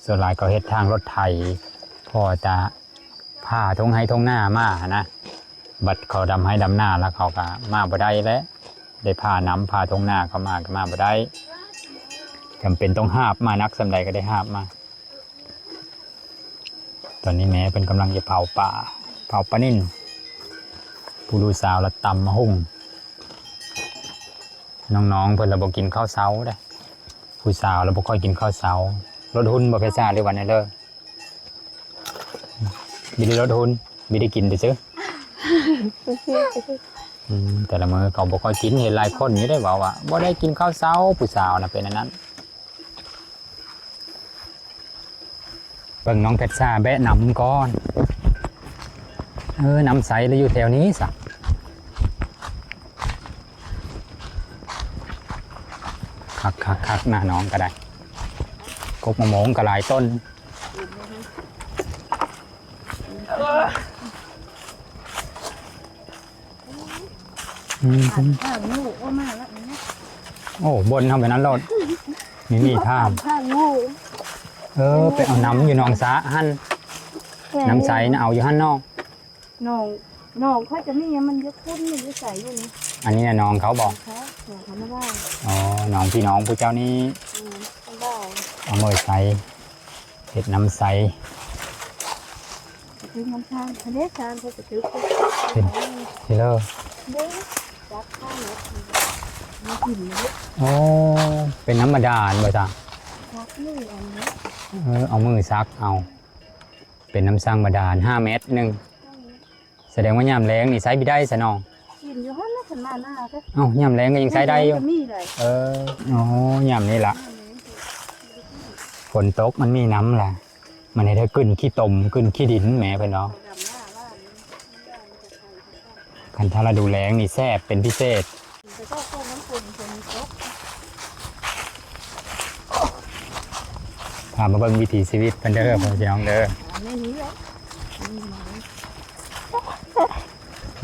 ນ. ສ່ວນຫຼາຍເຂົາເຮັດທາງລົດໄຖ ພໍແຕ່ຜ່າທົ່ງໄຮ່ທົ່ງນາມາຫັ້ນນະ. ບັດເຂົາດຳໄຮ່ດຳນາແລ້ວ ເຂົາກະມາບໍ່ໄດ້ແຫຼະ. ໄດ້ຜ່ານຳ ຜ່າທົ່ງນາເຂົາມາກະມາບໍ່ໄດ້. ຈຳເປັນຕ້ອງຫາບມາ ໜັກສ່ຳໃດກະໄດ້ຫາບມາ. ຕອນນີ້ແມ່ເພິ່ນກຳລັງຈະເຜົາປາ ເຜົາປານິນ. ຜູ້ລູກສາວລະຕຳໝາກຫຸ່ງ. ນ້ອງໆເພິ່ນລະບໍ່ກິນເຂົ້າເຊົ້າເດ້. ຜູ້ສາວລະບໍ່ຄ່ອຍກິນເຂົ້າເຊົ້າ. ລົດຮຸ່ນບໍ່ແພັດຊາ ຫຼືວ່າແນວເລີ? ບໍ່ໄດ້ລົດຮຸ່ນ ບໍ່ໄດ້ກິນແຕ່ຊື່. ອືມ ແຕ່ລະມື້ເຂົາບໍ່ຄ່ອຍກິນ. ເຫັນຫຼາຍຄົນຢູ່ເດ້ເວົ້າວ່າ ບໍ່ໄດ້ກິນເຂົ້າເຊົ້າ. ຜູ້ສາວນະເປັນອັນນັ້ນ. ເບິ່ງນ້ອງແພັດຊາແບະນ້ຳກ່ອນ. ເອີ ນ້ຳໃສລະຢູ່ແຖວນີ້ຊະ. ຄັກໆໆ ໜ້າໜອງກະໄດ້. ກົກມະມ່ວງກະຫຼາຍຕົ້ນ. ອືມ ທາງງູ ໂອ້ ມາລະນີ້. ໂອ້ ບ່ອນເຮົາໄປນັ້ນໂລດ. ມີມີຖາມ ທາງງູ. ເອີ ໄປເອົານ້ຳຢູ່ໜອງສະຫັ້ນ. ແມ່ນ. ນ້ຳໃສນະ ເອົາຢູ່ຫັ້ນເນາະ. ໜອງ ໜອງຂ້ອຍກະມີ ມັນຢູ່ພຸ້ນ ມັນຢູ່ໃສຢູ່ນີ້. ອັນນີ້ນະໜອງເຂົາບໍ່? ໜອງເຂົາ ໜອງເຂົາມາໄດ້. ອໍ ໜອງພີ່ນ້ອງຜູ້ເຈົ້ານີ້. ອືມ ເອົາເມືອໃສ່ ເຮັດນ້ຳໃສ. ກະຖືກນ້ຳຊານ ທະເລຊານເພິ່ນກະຖືກ. ເຫັນ ເຫັນເລີ. ເດ້ ຈັບຂ້າງລົດມາກິນເລີຍ. ອໍ ເປັນນ້ຳບາດານບໍ່ຊະ? ຊັກມືອັນນີ້. ເອີ ເອົາມືຊັກເອົາ. ເປັນນ້ຳສ້າງບາດານ ຫ້າແມັດໜຶ່ງ. ສະແດງວ່າຍາມແລ້ງນີ້ໃຊ້ບໍ່ໄດ້ຊະເນາະ. ກິນຢູ່ຫັ້ນລະ ຄັນມາໜ້າກະ. ເອົ້າ ຍາມແລ້ງກະຍັງໃຊ້ໄດ້ຢູ່. ມີໄດ້. ເອີ ໂອ້ ຍາມນີ້ລະ ຝົນຕົກມັນມີນ້ຳລະ ມັນເຮັດໃຫ້ກຶ້ນຂີ້ຕົມ ກຶ້ນຂີ້ດິນແໝ່ເພິ່ນເນາະ. ຄັນຖ້າລະດູແລ້ງນີ້ແຊບເປັນພິເສດ. ພາມາເບິ່ງວິຖີຊີວິດເພິ່ນເດີ ພໍ່ແມ່ພີ່ນ້ອງເດີ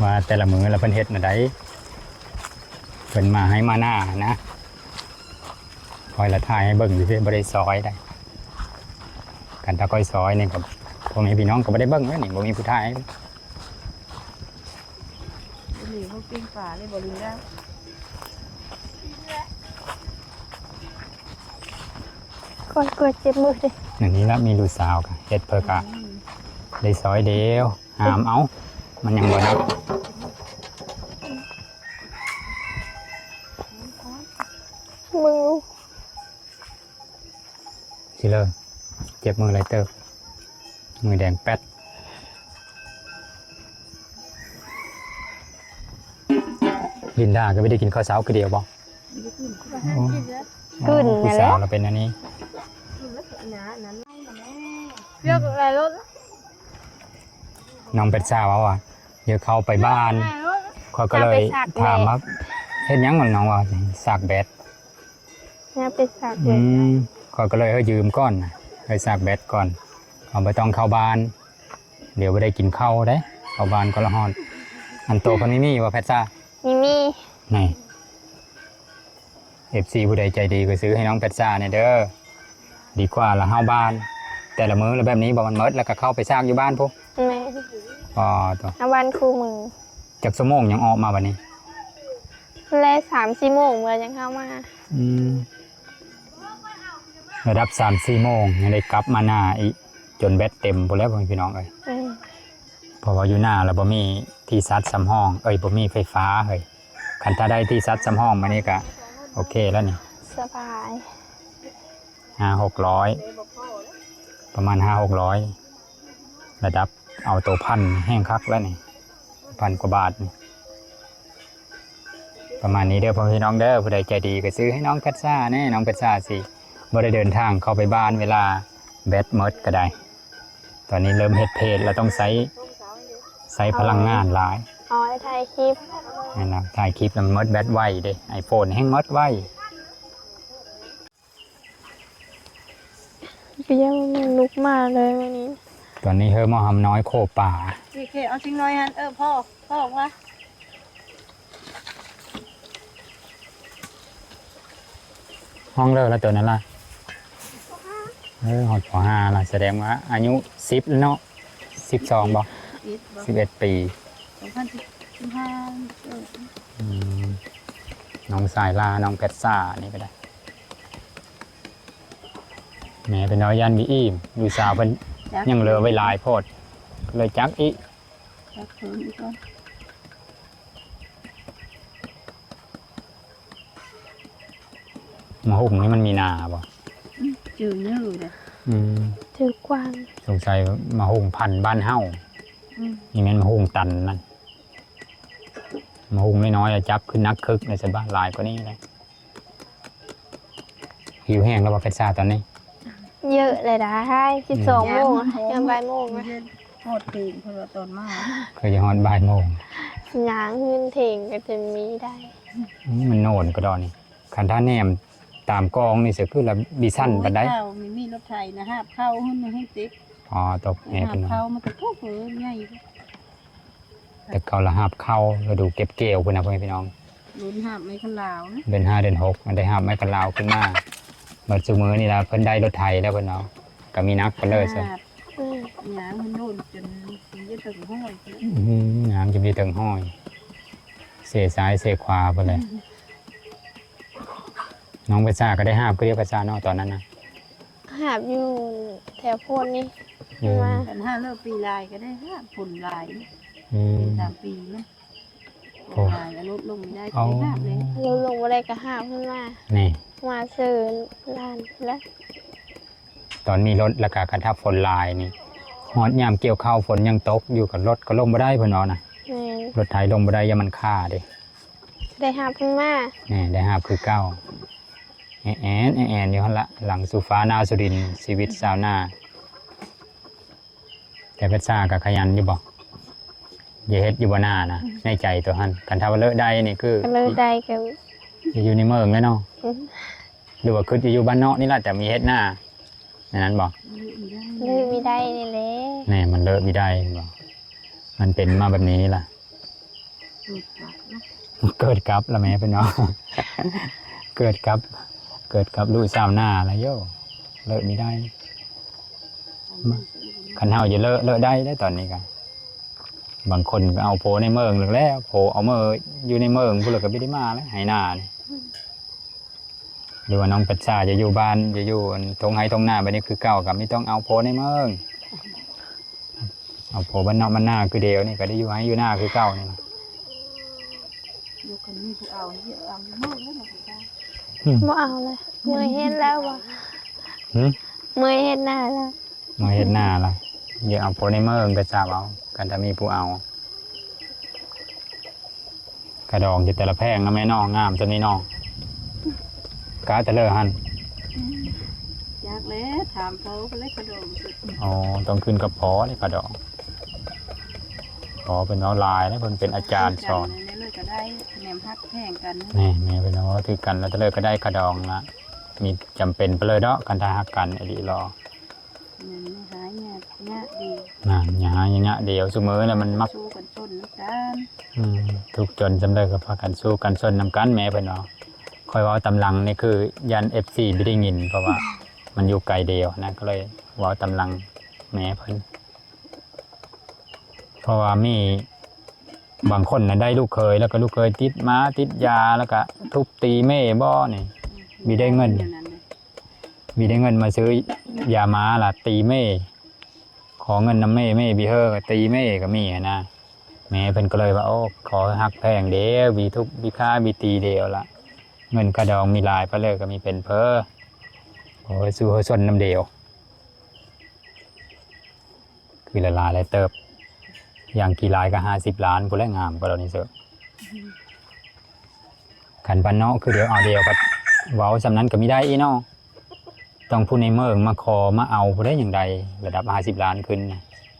ວ່າແຕ່ລະມື້ລະເພິ່ນເຮັດແນວໃດ ເພິ່ນມາໄຮ່ມານາຫັ້ນນະ. ຂ້ອຍລະຖ່າຍໃຫ້ເບິ່ງຊື່ໆ ບໍ່ໄດ້ຊອຍໃດ໋. ຄັນຖ້າຂ້ອຍຊອຍນີ້ກະ ພໍ່ແມ່ພີ່ນ້ອງກະບໍ່ໄດ້ເບິ່ງແລ້ວນີ້ ບໍ່ມີຜູ້ຖ່າຍ. ນີ້ເຮົາປີ້ງປານີ້ບໍ່ລືມແລ້ວ. ຂ້ອຍກວດເຈັບມືເດ້. ອັນນີ້ລະມີລູກສາວກະເຮັດເພິ່ນກະ ອືມ ໄດ້ຊອຍດຽວ ຫາມເອົາ ມັນຍັງບໍ່ໜັກ. ມື ຊິເລີ ເຈັບມືຫຼາຍເຕີບ ມືແດງແປັດ. ລິນດາກະບໍ່ໄດ້ກິນເຂົ້າເຊົ້າຄືດຽວບໍ່? ອໍ ຄືນນັ້ນແຫຼະ ຜູ້ສາວລະເປັນອັນນີ້. ເລືອກອະໄລລົດ ນ້ອງເປັດສາວເວົ້າວ່າ ຢາກເຂົ້າໄປບ້ານ ຂ້ອຍກະເລີຍຖາມວ່າ ເຮັດຫຍັງ ນ້ອງວ່າ ສາກແບັດ. ຍາມໄປສາກແບັດ ອືມ ຂ້ອຍກະເລີຍໃຫ້ຢືມກ່ອນ ໃຫ້ສາກແບັດກ່ອນ ເຮົາບໍ່ຕ້ອງເຂົ້າບ້ານ ດຽວບໍ່ໄດ້ກິນເຂົ້າເດ້ ເຂົ້າບ້ານກະລະຮອດ. ອັນໂຕເພິ່ນມີມີບໍ່ແພັດຊາ? ມີມີ ນີ້ ເອັຟຊີ ຜູ້ໃດໃຈດີກະຊື້ໃຫ້ນ້ອງແພັດຊາແດ່ເດີ ດີກວ່າລະເຮົາບ້ານ ແຕ່ລະມື້ລະແບບນີ້ບໍ່ ມັນໝົດລະກະເຂົ້າໄປສາກຢູ່ບ້ານພຸ້ນ. ແມ່ນ ອໍ ໂຕ ເຮົາບ້ານຄູ່ມື້. ຈັກຊົ່ວໂມງຈັ່ງອອກມາບາດນີ້? ແລະ ສາມສີ່ໂມງເມື່ອຈັ່ງເຂົ້າມາ. ອືມ ລະດັບສາມສີ່ໂມງ ຍັງໄດ້ກັບມານາອີກ ຈົນແບັດເຕັມພຸ້ນແຫຼະ ພໍ່ແມ່ພີ່ນ້ອງເອີຍ. ອືມ ເພາະວ່າຢູ່ນາລະບໍ່ມີທີ່ຊາດສຳຮອງ ເອີຍ ບໍ່ມີໄຟຟ້າເຮີ້ຍ. ຄັນຖ້າໄດ້ທີ່ຊາດສຳຮອງມານີ້ກະໂອເຄແລ້ວນີ້ ສະບາຍ ຫ້າຫົກຮ້ອຍ ປະມານຫ້າຫົກຮ້ອຍ ລະດັບເອົາໂຕພັນແຮງຄັກແລ້ວນີ້ ພັນກວ່າບາດນີ້. ປະມານນີ້ເດີພໍ່ແມ່ພີ່ນ້ອງເດີ ຜູ້ໃດໃຈດີກໍຊື້ໃຫ້ນ້ອງແພັດຊາແດ່ ນ້ອງແພັດຊາຊິບໍ່ໄດ້ເດີນທາງເຂົ້າໄປບ້ານເວລາແບັດໝົດກໍໄດ້. ຕອນນີ້ເລີ່ມເຮັດເພຈແລ້ວ ຕ້ອງໃຊ້ ໃຊ້ພະລັງງານຫຼາຍ. ເອົາໄວ້ຖ່າຍຄລິບ ແມ່ນລະ ຖ່າຍຄລິບແລ້ວມັນໝົດແບັດໄວເດ້ ໄອໂຟນແຮ່ງໝົດໄວ. ປຽວ ລູກມາເລີຍມື້ນີ້. ຕອນນີ້ເຮີໝໍຫຳນ້ອຍໂຄປາ ເຄ ເຄ ເອົາຊິງນ້ອຍຫັ້ນ ເອີ ພໍ່ ພໍ່ອອກມາ. ຫ້ອງເລີກແລ້ວໂຕນັ້ນລະ ເອີ ຮອດ ປໍຫ້າ ລະ ສະແດງວ່າອາຍຸສິບແລ້ວເນາະ ສິບສອງບໍ່ ສິບເອັດບໍ່ ສິບເອັດປີ ສອງພັນສິບຫ້າ ເອີ ອືມ ນ້ອງສາຍລາ ນ້ອງແພັດຊານີ້ກໍໄດ້. ແມ່ເພິ່ນວ່າຢ້ານບໍ່ອີ່ມ ລູກສາວເພິ່ນຍັງເຫຼືອໄວ້ຫຼາຍໂພດ ກໍເລີຍຈັກອີກ ຈັກເພີ່ມອີກກ່ອນ. ໝາກຫຸ່ງນີ້ມັນມີໜາບໍ່? ອືມ ຈື່ເນີເດ້ ອືມ ຈື່ກວ້າງ ສົງໄສໝາກຫຸ່ງພັນບ້ານເຮົາ ອືມ ນີ້ແມ່ນໝາກຫຸ່ງຕັນນັ້ນ ໝາກຫຸ່ງນ້ອຍໆ ຈັບຂຶ້ນໜັກຄຶກ ໃນສະບານຫຼາຍກວ່ານີ້ແຫຼະ. ຫິວແຮງແລ້ວບໍ່ ແພັດຊາ ຕອນນີ້? ເຍອະແລ້ວດາຍ ສິບສອງໂມງ ອືມ ຍາມບ່າຍໂມງ ຮອດເພງເພິ່ນວ່າຕອນມາ ຄືຈະຮອດບ່າຍໂມງ ຍ່າງຂຶ້ນເທິງກໍຈະມີໄດ້ ອືມ ມັນໂນນກະດອກນີ້ ຄັນຖ້າແນມຕາມກອງນີ້ ສະຄືລະບິສັນປານໃດ ໂອ້ຍ ມີລົດໄຖນະ ຫາບເຂົ້າຫັ້ນແຮງຕິດ ອໍ ຕົກແຮງ ຫາບເຂົ້າມັນກໍທຸກເອີຍ ໃຫຍ່. ແຕ່ເກົ່າລະຫາບເຂົ້າ ລະດູເກັບກ່ຽວພຸ້ນນະ ພໍ່ແມ່ພີ່ນ້ອງ ລຸ້ນຫາບໄມ້ຄັນລາວນະ ເດືອນຫ້າເດືອນຫົກ ມັນໄດ້ຫາບໄມ້ຄັນລາວຂຶ້ນມາ. ບັດຊຸມື້ນີ້ລະເພິ່ນໄດ້ລົດໄຖແລ້ວ ເພິ່ນເອົາ ກະມີໜັກກວ່າເລີຍຊະ ຫາບ ອືມ ຍາງມັນໂດນຈົນຊິເຖິງຮ້ອຍ ອືມ ຍາງຈົນຊິເຖິງຮ້ອຍ ເຊຊ້າຍເຊຂວາພຸ້ນແຫຼະ. ອືມ ນ້ອງປະຊາກໍໄດ້ຫາບຄືດຽວປະຊາເນາະ ຕອນນັ້ນນະ. ຫາບຢູ່ແຖວໂພນນີ້ ອືມ ມາ ຄັນຫາກເລີກປີຫຼາຍກໍໄດ້ຫາບ ຝົນຫຼາຍ ອືມ ປີສາມປີນະ ໂອ້ ຝົນຫຼາຍກໍລົດລົງບໍ່ໄດ້ ເອົ້າ ກໍໄດ້ຫາບເລີຍ ລົດລົງບໍ່ໄດ້ກໍຫາບຂຶ້ນມາ ນີ້ ມາເຊີນລ້ານລະ ຕອນມີລົດ ແລ້ວກໍຄັນຖ້າຝົນຫຼາຍນີ້ ຮອດຍາມກ່ຽວເຂົ້າ ຝົນຍັງຕົກຢູ່ ກໍລົດກໍລົງບໍ່ໄດ້ ເພິ່ນເວົ້ານະ ແມ່ນ ລົດໄຖລົງບໍ່ໄດ້ ຢ້ານມັນຄາເດ້. ໄດ້ຫາບຂຶ້ນມາ ແນ່ ໄດ້ຫາບຄືເກົ່າ ແອນໆ ແອນໆ ຢູ່ຫັ້ນລະ ຫຼັງສູ່ຟ້າໜ້າສູ່ດິນ ຊີວິດຊາວນາ. ແຕ່ແພັດຊາກໍຂະຫຍັນຢູ່ບໍ່? ຢາກເຮັດຢູ່ບໍ່ນານະ? ໃນໃຈໂຕຫັ້ນ ຄັນຖ້າວ່າເລີກໄດ້ນີ້ຄື ກໍເລີກໄດ້ກໍ ຢູ່ໃນເມືອງແລ້ວເນາະ ອືມ ຫຼືວ່າຄິດຈະຢູ່ບ້ານນອກນີ້ລະ ແຕ່ມີເຮັດນາ ແນວນັ້ນບໍ່? ເລີກບໍ່ໄດ້ນີ້ແຫຼະ ແນ່ ມັນເລີກບໍ່ໄດ້ບໍ່? ມັນເປັນມາແບບນີ້ລະ ເກີດກັບລະແມ່ເພິ່ນເນາະ ເກີດກັບ ເກີດກັບລູກຊາວນາລະໂຢ ເລີກບໍ່ໄດ້. ຄັນເຮົາຈະເລີກ ເລີກໄດ້ເດ້ ຕອນນີ້ກະ ບາງຄົນກໍເອົາຜົວໃນເມືອງແລ້ວ ຜົວເອົາເມີຢູ່ໃນເມືອງພຸ້ນ ລະກໍບໍ່ໄດ້ມາແລ້ວ ໄຮ່ນານີ້. ຫຼືວ່ານ້ອງແພັດຊາຈະຢູ່ບ້ານ ຈະຢູ່ອັນທົ່ງໄຮ່ທົ່ງນາແບບນີ້ຄືເກົ່າ ກໍມີຕ້ອງເອົາຜົວໃນເມືອງ ເອົາຜົວບ້ານນອກບ້ານນາຄືດຽວນີ້ ກໍໄດ້ຢູ່ໄຮ່ຢູ່ນາຄືເກົ່ານີ້ລະ. ຢູ່ຄັນມີຜູ້ເອົາ ເອົາຢູ່ເມືອງແລ້ວບໍ່? ອືມ ບໍ່ເອົາເລີຍ ເມື່ອຍເຮັດແລ້ວບໍ່? ຫື? ເມື່ອຍເຮັດນາແລ້ວ ມາເຮັດນາລະ ຢາກເອົາຜົວໃນເມືອງກໍຊາບເອົາ ຄັນຖ້າມີຜູ້ເອົາ. ກະດອງຢູ່ແຕ່ລະແພງເນາະແມ່ເນາະ ງາມສ່ຳນີ້ເນາະ ກະແຕ່ເລີຫັ້ນ. ອືມ ຢາກແຫຼະ ຖາມພໍ່ເພິ່ນແຫຼະ ກະດອງ. ອໍ ຕ້ອງຂຶ້ນກັບພໍ່ເດ້ ກະດອງ ພໍ່ເພິ່ນເວົ້າຫຼາຍເດ້ ເພິ່ນເປັນອາຈານສອນ. ແນວເລີກໍໄດ້ ແນມຮັກແພງກັນ ແມ່ນ ແມ່ເພິ່ນເວົ້າຖືກກັນ ແລ້ວແຕ່ເລີກໍໄດ້ ກະດອງລະ ມີຈຳເປັນໄປເລີເນາະ ຄັນຖ້າຮັກກັນອີ່ຫຼີລະ. ອືມ ຫາຍາກຍະດີ ນະ ຢ່າຫາຍາກຍະດີ ຊຸມື້ລະມັນມັກ ສູ້ກັນຊົນນຳກັນ. ອືມ ທຸກຈົນສ່ຳໃດກໍພາກັນສູ້ກັນຊົນນຳກັນ ແມ່ເພິ່ນເວົ້າ. ຂ້ອຍເວົ້າຕາມຫຼັງນີ້ຄືຢ້ານເອັຟຊີບໍ່ໄດ້ຍິນ ເພາະວ່າມັນຢູ່ໄກດຽວນະ ກໍເລີຍເວົ້າຕາມຫຼັງແມ່ເພິ່ນ. ເພາະວ່າມີບາງຄົນນະ ໄດ້ລູກເຂີຍ ແລ້ວກໍລູກເຂີຍຕິດໝາຕິດຢາ ແລ້ວກໍທຸບຕີແມ່ບໍ່ນີ້ ອືມ ບໍ່ໄດ້ເງິນ ແນວນັ້ນເດ້. ມີແຕ່ເງິນມາຊື້ຢາມາລະຕີແມ່ ຂໍເງິນນຳແມ່ ແມ່ບໍ່ໃຫ້ ກໍຕີແມ່ກໍມີຫັ້ນນະ. ແມ່ເພິ່ນກໍເລີຍວ່າ ໂອ້ ຂໍຮັກແພງເດ້ ມີທຸກມີຄາ ມີຕີດຽວລະ ເງິນກະດອງມີຫຼາຍປານໃດກໍມີເປັນເພີ ໂອ້ຍ ສູ້ເຮົາຊົນນຳດຽວ. ຄືລະຫຼາຍເຕີບ ຢ່າງກີຫຼາຍກໍຫ້າສິບລ້ານພຸ້ນແຫຼະ ງາມກວ່າດອກນີ້ເສີ. ຄັນບ້ານນອກຄືດຽວເອົາດຽວ ກໍເວົ້າສ່ຳນັ້ນກໍມີໄດ້ອີເນາະ. ຕ້ອງຜູ້ໃນເມືອງມາຂໍມາເອົາພຸ້ນໃດ ຈັ່ງໃດລະດັບຫ້າສິບລ້ານຂຶ້ນນະ.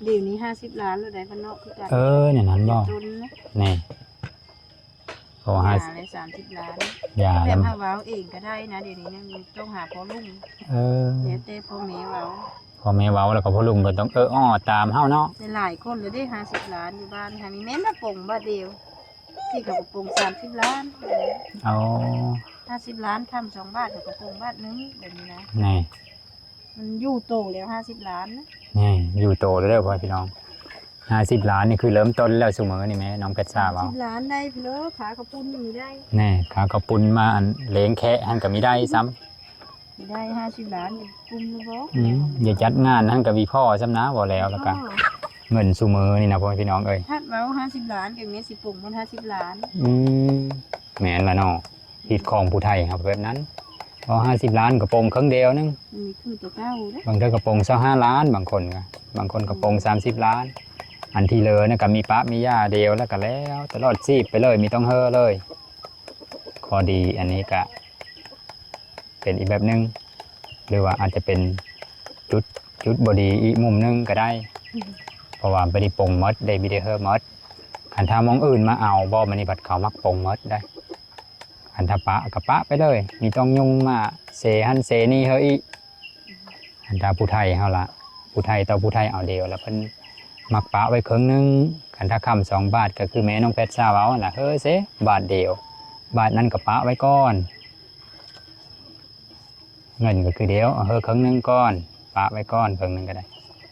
ດຽວນີ້ຫ້າສິບລ້ານແລ້ວໃດ໋ ບ້ານນອກຄືກັນ. ເອີ ແນວນັ້ນບໍ່? ຈົນນະ ແນ່ ເພາະວ່າ ຢາລະສາມສິບລ້ານ ຢາ ແບ ລະ ເຮົາເວົ້າເອງກໍໄດ້ນະ ດຽວນີ້ນະ ຕ້ອງຫາພໍ່ລຸງ. ເອີ ແລ້ວແຕ່ພໍ່ແມ່ເວົ້າ ພໍ່ແມ່ເວົ້າ ແລ້ວກໍພໍ່ລຸງເພິ່ນຕ້ອງເອີອ້ອຕາມເຮົາເນາະ. ຫຼາຍໆຄົນລະເດ້ ຫ້າສິບລ້ານຢູ່ບ້ານຫັ້ນ ນີ້ແມ່ນວ່າປົງບາດດຽວ ທີ່ເຂົາກໍປົງສາມສິບລ້ານ. ເອົາ ຫ້າສິບລ້ານ ຄຳສອງບາດ ເຂົາກໍປົງບາດໜຶ່ງ ແບບນີ້ນະ. ແນ່ ມັນຢູ່ໂຕແລ້ວຫ້າສິບລ້ານນະ. ແນ່ ຢູ່ໂຕແລ້ວເດີພໍ່ແມ່ພີ່ນ້ອງ ຫ້າສິບລ້ານນີ້ຄືເລີ່ມຕົ້ນແລ້ວຊຸມື້ນີ້ແມ່ ນ້ອງແພັດຊາເວົ້າ. ຫ້າສິບລ້ານໄດ້ພຸ້ນເລີ ຂາເຂົ້າປຸ້ນນີ້ໄດ້. ແນ່ ຂາເຂົ້າປຸ້ນມາອັນເລ້ງແຄະຫັ້ນກໍມີໄດ້ຊ້ຳ. ໄດ້ຫ້າສິບລ້ານ ກຸ້ມຢູ່ບໍ່? ອືມ ຢ່າຈັດງານຫັ້ນກໍມີພໍ້ຊ້ຳນະ ບໍ່ແລ້ວ ແລ້ວກໍ ອໍ ເງິນຊຸມື້ນີ້ນະ ພໍ່ແມ່ພີ່ນ້ອງເອີຍ. ຄັນເວົ້າຫ້າສິບລ້ານກໍແມ່ນຊິປົງໝົດຫ້າສິບລ້ານ. ອືມ ແມ່ນລະເນາະ ຮີດຄອງຜູ້ໄທເຮົາແບບນັ້ນ. ເອົາຫ້າສິບລ້ານກໍປົງເຄິ່ງດຽວໜຶ່ງ. ອືມ ຄືໂຕເກົ່າເດ້. ບາງເທື່ອກໍປົງຊາວຫ້າລ້ານ ບາງຄົນກໍ ບາງຄົນກໍປົງສາມສິບລ້ານ. ອັນທີ່ເຫຼືອນະກໍມີປະມີຢ່າດຽວ ແລ້ວກໍແລ້ວຕະຫຼອດຊີບໄປເລີຍ ມີຕ້ອງເຮີເລີຍ. ຂໍ້ດີອັນນີ້ກະເປັນອີກແບບໜຶ່ງ ຫຼືວ່າອາດຈະເປັນຈຸດ ຈຸດບໍ່ດີອີກມຸມໜຶ່ງກະໄດ້ ເພາະວ່າບໍ່ໄດ້ປົງໝົດເດ້ ບໍ່ໄດ້ເຮີໝົດ. ຄັນຖ້າໝ່ອງອື່ນມາເອົາບໍ່ ບາດນີ້ພັດເຂົາມັກປົງໝົດໄດ໋. ຄັນຖ້າປະກະປະໄປເລີຍ ມີຕ້ອງຍຸງມາເຊຫັ້ນເຊນີ້ເຮີອີກ. ຄັນຖ້າຜູ້ໄທເຮົາລະ ຜູ້ໄທຕໍ່ຜູ້ໄທເອົາດຽວ ລະເພິ່ນມັກປະໄວ້ເຄິ່ງໜຶ່ງ. ຄັນຖ້າຄຳສອງບາດ ກໍຄືແມ່ນ້ອງແພັດຊາເວົ້າຫັ້ນລະ ເຮີເຊບາດດຽວ ບາດນັ້ນກໍປະໄວ້ກ່ອນ. ເງິນກໍຄືດຽວ ເຮີເຄິ່ງໜຶ່ງກ່ອນ ປະໄວ້ກ່ອນເຄິ່ງໜຶ່ງກໍໄດ້.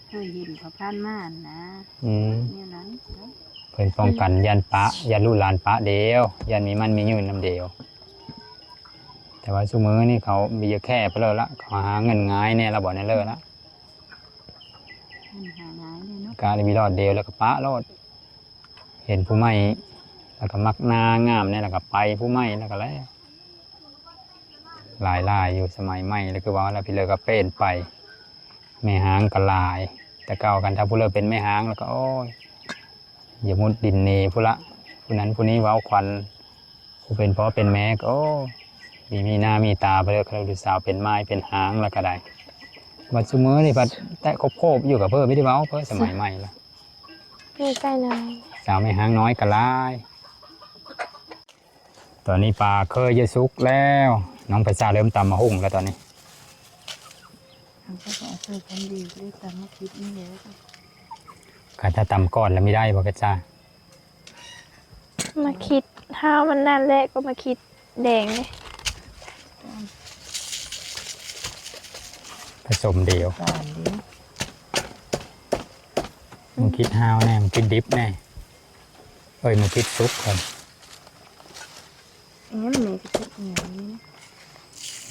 ເຄີຍເຫັນເຂົາຜ່ານມາຫັ້ນນະ. ອືມ ແນວນັ້ນ ເພິ່ນປ້ອງກັນ ຢ້ານປະ ຢ້ານລູກຫຼານປະດຽວ ຢ້ານມີໝັ້ນມີຍືນນຳດຽວ. ແຕ່ວ່າຊຸມື້ນີ້ເຂົາມີແຄ່ເພີ້ລະ ເຂົາຫາເງິນງ່າຍແດ່ລະ ບໍ່ແນ່ເລີລະ ເງິນຫາງ່າຍແດ່ເນາະ. ກະໄດ້ມີລອດດຽວ ແລ້ວກໍປະໂລດ ເຫັນຜູ້ໃໝ່ ແລ້ວກໍມັກໜ້າງາມແດ່ ແລ້ວກໍໄປຜູ້ໃໝ່ ແລ້ວກໍແລ້ວ. ຫຼາຍໆຢູ່ສະໄໝໃໝ່ ແລ້ວຄືວ່າແລ້ວ ພີ່ເລີກໍເປັນໄປ ແມ່ຮ້າງກໍຫຼາຍ. ແຕ່ເກົ່າຄັນຖ້າຜູ້ເລີເປັນແມ່ຮ້າງ ແລ້ວກໍ ໂອ້ຍ ຢ່າມຸດດິນໜີພຸ້ນລະ ຜູ້ນັ້ນຜູ້ນີ້ເວົ້າຂວັນ ຜູ້ເປັນພໍ່ເປັນແມ່ກໍ ໂອ້ ມີ ມີໜ້າມີຕາໄປເລີຍ. ຄັນລູກສາວເປັນໝ້າຍເປັນຮ້າງແລ້ວກໍໄດ້. ບັດຊຸມື້ນີ້ພັດແຕະໂຄບໆຢູ່ ກໍເພິ່ນບໍ່ໄດ້ເວົ້າ ເພິ່ນສະໄໝໃໝ່ລະ ເພິ່ນໃສ່ໜ້ອຍ ສາວແມ່ຮ້າງນ້ອຍກໍຫຼາຍ. ຕອນນີ້ປາເຄີຍຈະສຸກແລ້ວ ນ້ອງໄພສາເລີ່ມຕຳໝາກຫຸ່ງແລ້ວຕອນນີ້. ເຮົາກໍເອົາໃສ່ກັນດີ ເລີຍຕຳໝາກຂິດນີ້ແຫຼະ. ຄັນຖ້າຕຳກ່ອນລະມີໄດ້ບໍ່ ໄພສາ? ໝາກຂິດ ເຮົາມັນນັ້ນແຫຼະ ກໍໝາກຂິດແດງເດ້ ຜະສົມດຽວ ຫວານດີ. ໝາກຂິດຫ້າວແດ່ ໝາກຂິດດິບແດ່ ເອີຍ ໝາກຂິດສຸກກ່ອນ. ແມ່ນແມ່ກໍເຮັດຫຍັງນີ້ນະ?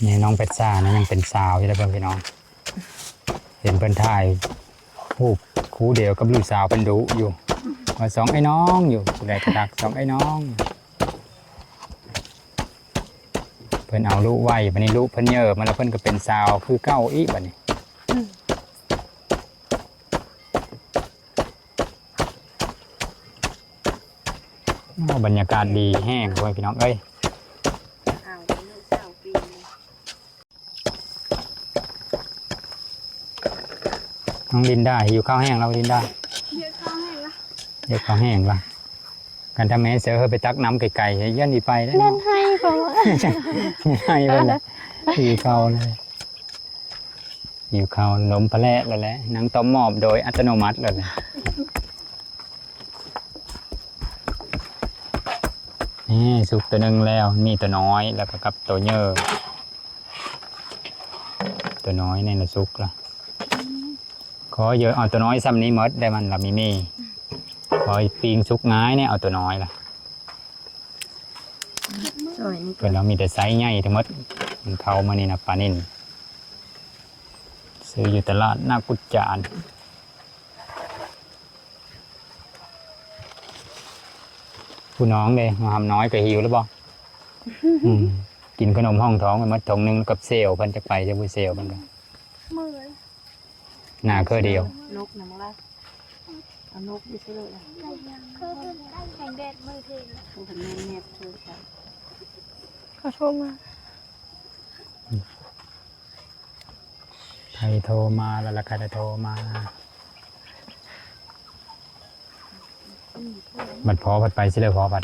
ແມ່ນ້ອງເພັດຊານະ ຍັງເປັນສາວຢູ່ເດີເພິ່ນພີ່ນ້ອງ. ເຫັນເພິ່ນຖ່າຍຮູບຄູ່ດຽວກັບລູກສາວເພິ່ນດຸຢູ່ ວ່າສອງໄອ້ນ້ອງຢູ່ ຜູ້ໃດກໍທັກສອງໄອ້ນ້ອງ. ເພິ່ນເອົາລຸໄວ້ ບາດນີ້ລຸເພິ່ນເຍີມາແລ້ວ ເພິ່ນກໍເປັນສາວຄືເກົ່າອີກບາດນີ້. ໂອ້ ບັນຍາກາດດີແຮງ ພໍ່ແມ່ພີ່ນ້ອງເອີຍ. ນ້ອງລິນດາຫິວເຂົ້າແຮງແລ້ວ ລິນດາ. ຫິວເຂົ້າແຮງລະ ຫິວເຂົ້າແຮງລະ. ຄັນຖ້າແມ່ເສີເຮີໄປຕັກນ້ຳໄກໆ ຢ້ານຊິໄປແລ້ວ ນັ້ນໃຫ້ເຂົາ ໃຫ້ເພິ່ນລະ ຫິວເຂົ້າເລີຍ. ຫິວເຂົ້າລົມປະແຫຼະແລ້ວແຫຼະ ນັ່ງຕ້ອມມອບໂດຍອັດຕະໂນມັດແລ້ວແຫຼະ. ນີ້ສຸກໂຕໜຶ່ງແລ້ວ ມີໂຕນ້ອຍ ແລ້ວກໍກັບໂຕເຍີ ໂຕນ້ອຍນີ້ລະສຸກລະ. ຂໍເຢີເອົາໂຕນ້ອຍຊ່ຳນີ້ໝົດໄດ້ ມັນລະມີມີ ຂໍປີ້ງສຸກງ່າຍແດ່ ເອົາໂຕນ້ອຍລະ. ເພິ່ນວ່າມີແຕ່ໄຊໃຫຍ່ທັງໝົດ ມັນເຂົ້າມື້ນີ້ນະ ປານິນ. ຊື້ຢູ່ຕະຫຼາດນາກຸດຈານ. ຜູ້ນ້ອງເດ້ ມາຫຳນ້ອຍກໍຫິວແລ້ວບໍ່? ອືມ ກິນຂະໜົມຫ້ອງທ້ອງໄປໝົດຖົງໜຶ່ງ ກັບເຊວເພິ່ນ ຈັກໄປຈັກບໍ່ເຊວເພິ່ນກໍ ເມື່ອຍ ໜ້າຄືດຽວ. ນົກນະ ມັກລະ ເອົານົກຢູ່ໃສໂລດລະ? ແຂງແດດມື້ເພງ ໂອ້ ແມ່ນແນບເຊີນກັນ ເຂົາໂທມາ. ໃຜໂທມາ ລະລະກະໄດ້ໂທມາ. ບັດພໍ່ພັດໄປຊິເລີ ພໍ່ພັດ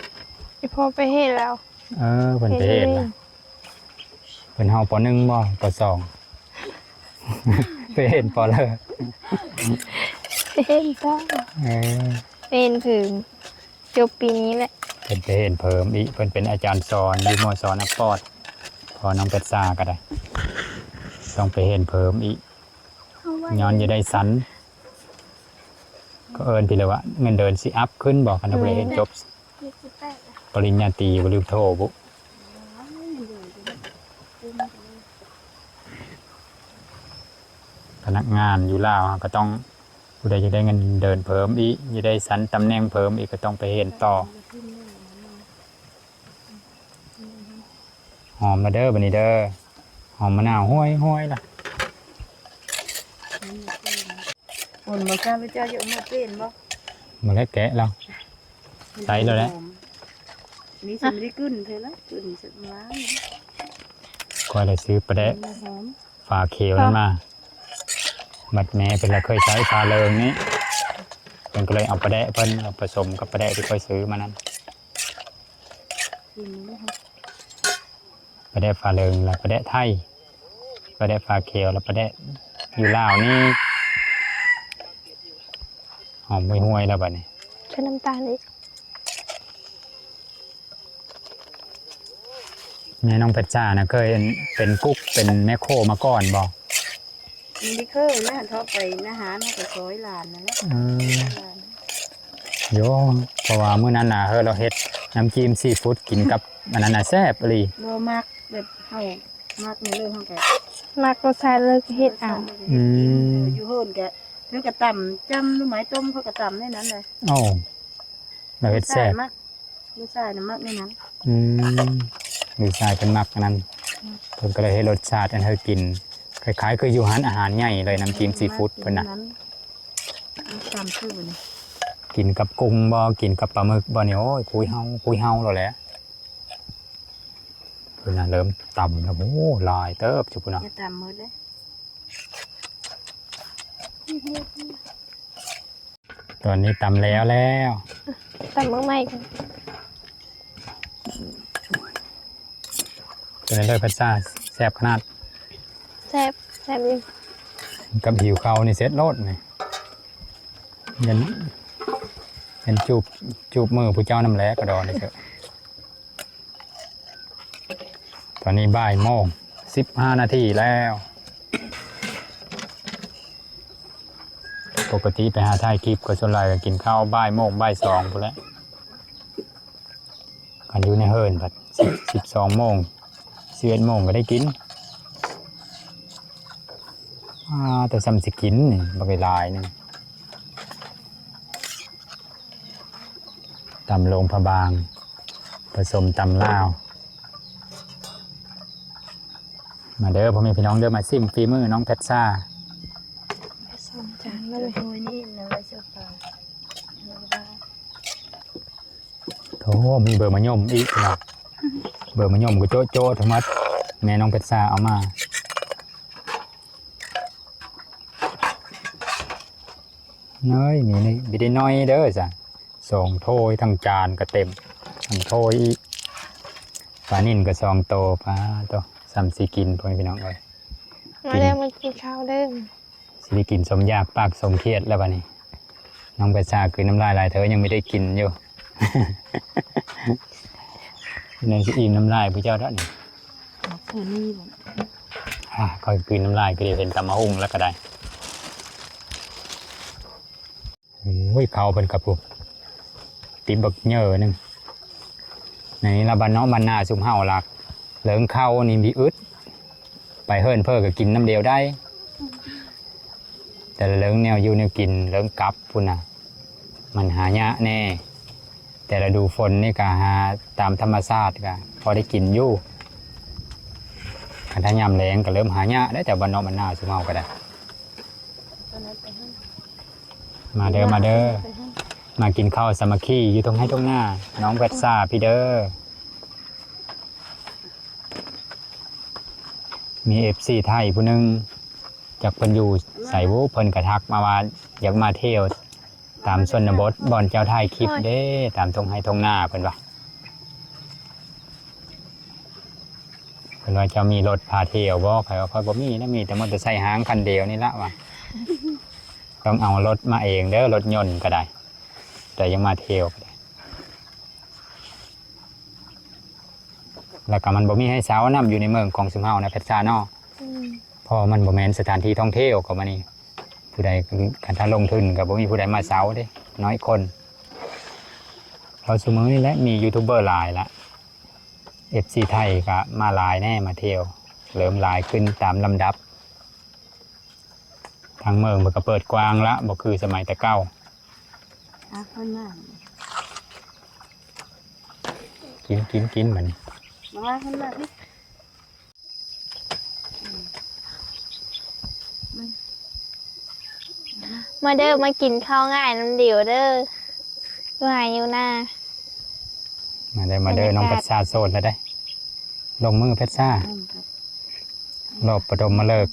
ອີພໍ່ໄປເຮັດແລ້ວ. ເອີ ເພິ່ນໄປເຮັດແລ້ວ. ເພິ່ນເຮົາ ປໍໜຶ່ງບໍ່ ປໍສອງ ໄປເຮັດປໍເລີ ເຮັດຕໍ່. ເອີ ເຮັດເພີ່ມ ຈົບປີນີ້ແຫຼະ. ເພິ່ນໄປຮຽນເພີ່ມອີກ ເພິ່ນເປັນອາຈານສອນຢູ່ ມ.ສ ນະປອດ. ພໍ່ນ້ອງເພັດຊາກໍໄດ້ ຕ້ອງໄປຮຽນເພີ່ມອີກ ຍ້ອນຢາກໄດ້ຊັ້ນ. ກໍເອີ້ນພີ້ແຫຼະວ່າ ເງິນເດືອນຊິອັບຂຶ້ນບໍ່ ຄັນວ່າໄດ້ຮຽນຈົບປະລິນຍາຕີບໍ່ ຫຼືໂທບໍ່. ພະນັກງານຢູ່ລາວເຮົາກໍຕ້ອງ ຜູ້ໃດຢາກໄດ້ເງິນເດືອນເພີ່ມອີກ ຢາກໄດ້ຊັ້ນຕຳແໜ່ງເພີ່ມອີກ ກໍຕ້ອງໄປຮຽນຕໍ່. ຫອມລະເດີ ບັດນີ້ເດີ ຫອມມະນາວຫ້ວຍໆລະ. ຝົນບໍ່ຊ້ຳ ເຈົ້າຢູ່ເມືອເປັນບໍ່? ບໍ່ແລ້ວ ແກະແລ້ວ ໃສ່ແລ້ວແຫຼະ. ນີ້ຊິບໍ່ໄດ້ກຶ້ນເທື່ອລະ ກຶ້ນສັກຫຼາຍ. ຂ້ອຍລະຊື້ປາແດະ ຫອມ ຝາຂຽວນັ້ນມາ ບັດແມ່ເພິ່ນລະເຄີຍໃຊ້ຝາເລິງນີ້ ເພິ່ນກໍເລີຍເອົາປາແດະເພິ່ນມາປະສົມກັບປາແດະທີ່ຂ້ອຍຊື້ມານັ້ນ. ປາແດະຝາເລິງ ແລະ ປາແດະໄທ ປາແດະຝາຂຽວ ແລະ ປາແດະຢູ່ລາວນີ້ ຫອມຫ້ວຍໆແລ້ວບັດນີ້. ໃສ່ນ້ຳຕານອີກ. ແມ່ນ້ອງເພັດຊານະ ເຄີຍເປັນກຸກເປັນແມ່ໂຄມາກ່ອນບໍ່? ບໍ່ໄດ້ເຄີຍນະ ເທົ່າໄປນາຫານເຮົາກໍຊ່ອຍຫຼານນັ້ນແຫຼະ. ເອີ ໂຢ ເພາະວ່າມື້ນັ້ນນະ ເຮີ ລາວເຮັດນ້ຳຈີ້ມຊີຟູດກິນກັບອັນນັ້ນນະ ແຊບອີ່ຫຼີ. ບໍ່ມັກແບບເຮົາມັກແນວເລີຍ ເຮົາກໍມັກລົດຊາດເລີຍກໍເຮັດເອົາ. ອືມ ຢູ່ເຮືອນກໍເພິ່ນກໍຕຳຈ້ຳໜໍ່ໄມ້ຕົ້ມ ເຂົາກໍຕຳໃນນັ້ນແຫຼະ. ໂອ້ ລາວເຮັດແຊບ. ລູກຊາຍນະມັກແນວນັ້ນ. ອືມ ລູກຊາຍເພິ່ນມັກອັນນັ້ນ. ອືມ ເພິ່ນກໍເລີຍເຮັດລົດຊາດອັນໃຫ້ກິນ ຄ້າຍໆຄືຢູ່ຮ້ານອາຫານໃຫຍ່ເລີຍ ນ້ຳຈິ້ມຊີຟູດເພິ່ນນະ. ຕຳຄືນີ້ ກິນກັບກຸ້ງບໍ່ ກິນກັບປາໝຶກບໍ່ນີ້ ໂອ້ຍ ຄຸຍເຮົາ ຄຸຍເຮົາໂລດແຫຼະ. ເພິ່ນນະເລີ່ມຕຳແລ້ວ ໂອ້ ຫຼາຍເຕີບຈຸພຸ້ນນະ. ຢ່າຕຳໝົດເດ້. ຕອນນີ້ຕຳແລ້ວແລ້ວ ຕຳມື້ໃໝ່. ເປັນໄດເລີຍ ພັດຊາ ແຊບຂະໜາດ? ແຊບ ແຊບຢູ່. ກັບຫິວເຂົ້ານີ້ເສັດໂລດນີ້ ເຫັນ ເຫັນຈູບ ຈູບມືຜູ້ເຈົ້ານຳແຫຼະ ກະດອນນີ້ເຖາະ. ຕອນນີ້ບ່າຍໂມງສິບຫ້ານາທີແລ້ວ. ປົກກະຕິໄປຫາຖ່າຍຄລິບກໍສ່ວນຫຼາຍກໍກິນເຂົ້າບ່າຍໂມງບ່າຍສອງພຸ້ນແຫຼະ. ຄັນຢູ່ໃນເຮືອນພັດສິບ ສິບສອງໂມງ ສິບເອັດໂມງກໍໄດ້ກິນ. ອາ ແຕ່ສ່ຳຊິກິນນີ້ ບັກຫຼາຍໆໜຶ່ງ. ຕຳຫຼວງພະບາງ ປະສົມຕຳລາວ. ມາເດີພໍ່ແມ່ພີ່ນ້ອງເດີ ມາຊິມຝີມືນ້ອງແພັດຊາ. ສອງຈານແລ້ວ ໂອ້ຍ ນີ້ນະ ໄວ້ເສືອປາ. ໂອ້ ມີເບີມະຍົມອີກເນາະ. ເບີມະຍົມກໍໂຈະໆທັງໝົດ ແມ່ນ້ອງແພັດຊາເອົາມາ. ເອີຍ ມີນີ້ ມີໄດ້ໜ້ອຍເດີຊະ ສອງຖ້ວຍ ທັງຈານກໍເຕັມ ທັງຖ້ວຍອີກ. ປານິນກໍສອງໂຕ ປາໂຕ ສ່ຳຊິກິນ ພໍ່ແມ່ພີ່ນ້ອງເອີຍ. ມາເດີ ກິນ ມາກິນເຂົ້າເດີ. ຊິໄດ້ກິນສົມຢາກປາກສົມຄຽດແລ້ວບັດນີ້. ນ້ອງປະຊາຄືນ້ຳລາຍຫຼາຍເທື່ອ ຍັງບໍ່ໄດ້ກິນຢູ່. ຍັງຊິອີ່ມນ້ຳລາຍຜູ້ເຈົ້າດອກນີ້. ອາ ຂ້ອຍຄືນ້ຳລາຍ ຄືໄດ້ເຫັນຕຳໝາກຫຸ່ງແລ້ວກໍໄດ້. ໂອ້ຍ ເຂົ້າເພິ່ນກະພຸ້ນ ຕິບບັກເຫຍື້ໜຶ່ງ. ໃນລະບ້ານເນາະ ບ້ານນາຊຸມເຮົາລະ ເລື່ອງເຂົ້ານີ້ມີອຶດ ໄປເຮືອນເພີກໍກິນນ້ຳດຽວໄດ້. ແຕ່ລະເລື່ອງແນວຢູ່ແນວກິນ ເລື່ອງກັບພຸ້ນນະ ມັນຫາຍາກແດ່. ແຕ່ລະດູຝົນນີ້ກະຫາຕາມທຳມະຊາດກະພໍໄດ້ກິນຢູ່. ຄັນຖ້າຍາມແລ້ງກະເລີ່ມຫາຍາກແລ້ວ ແຖວບ້ານນອກບ້ານນາຊຸມເຮົາກະໄດ້. ມາເດີ ມາເດີ ມາກິນເຂົ້າສາມັກຄີຢູ່ທົ່ງໄຮ່ທົ່ງນາ ນ້ອງແວັດຊາພີເດີ. ມີເອັຟຊີໄທຜູ້ໜຶ່ງ ຈັກເພິ່ນຢູ່ໃສບຸ ເພິ່ນກະທັກມາວ່າຢາກມາທ່ຽວຕາມຊົນນະບົດ ບ່ອນເຈົ້າຖ່າຍຄລິບເດ້ ຕາມທົ່ງໄຮ່ທົ່ງນາ ເພິ່ນວ່າ ເພິ່ນວ່າເຈົ້າມີລົດພາທ່ຽວບໍ່? ຂ້ອຍວ່າຂ້ອຍບໍ່ມີນະ ມີແຕ່ມໍເຕີໄຊຫ້າງຄັນດຽວນີ້ລະວ່າ ຕ້ອງເອົາລົດມາເອງເດີ ລົດຍົນກະໄດ້ ແຕ່ຢາກມາທ່ຽວກະໄດ້. ແລ້ວກະມັນບໍ່ມີໃຫ້ເຊົ່ານຳ ຢູ່ໃນເມືອງຂອງຊຸມເຮົານະ ແພັດຊາເນາະ ອືມ ເພາະມັນບໍ່ແມ່ນສະຖານທີ່ທ່ອງທ່ຽວ ກະມານີ້ ຜູ້ໃດ ຄັນຖ້າລົງທຶນກະບໍ່ມີຜູ້ໃດມາເຊົ່າເດ້ ນ້ອຍຄົນ. ເພາະຊຸມື້ນີ້ແຫຼະ ມີຢູທູບເບີຫຼາຍລະ ເອັຟຊີໄທກະມາຫຼາຍແນ່ ມາທ່ຽວ ເລີ່ມຫຼາຍຂຶ້ນຕາມລຳດັບ. ທາງເມືອງເພິ່ນກະເປີດກວ້າງລະ ບໍ່ຄືສະໄໝແຕ່ເກົ່າ. ອາ ເພິ່ນມາ ກິນ ກິນ ກິນບາດນີ້ ມາ ເພິ່ນມາ ມາເດີ ມາກິນເຂົ້າງາຍນຳດິວເດີ ຢູ່ໄຮ່ຢູ່ນາ. ມາເດີ ມາເດີ ບັນຍາກາດ ນ້ອງແພັດຊາໂສດແລ້ວເດ້ ລົງມືແພັດຊາ ອືມ ຮອບປະດົມມະເລີກ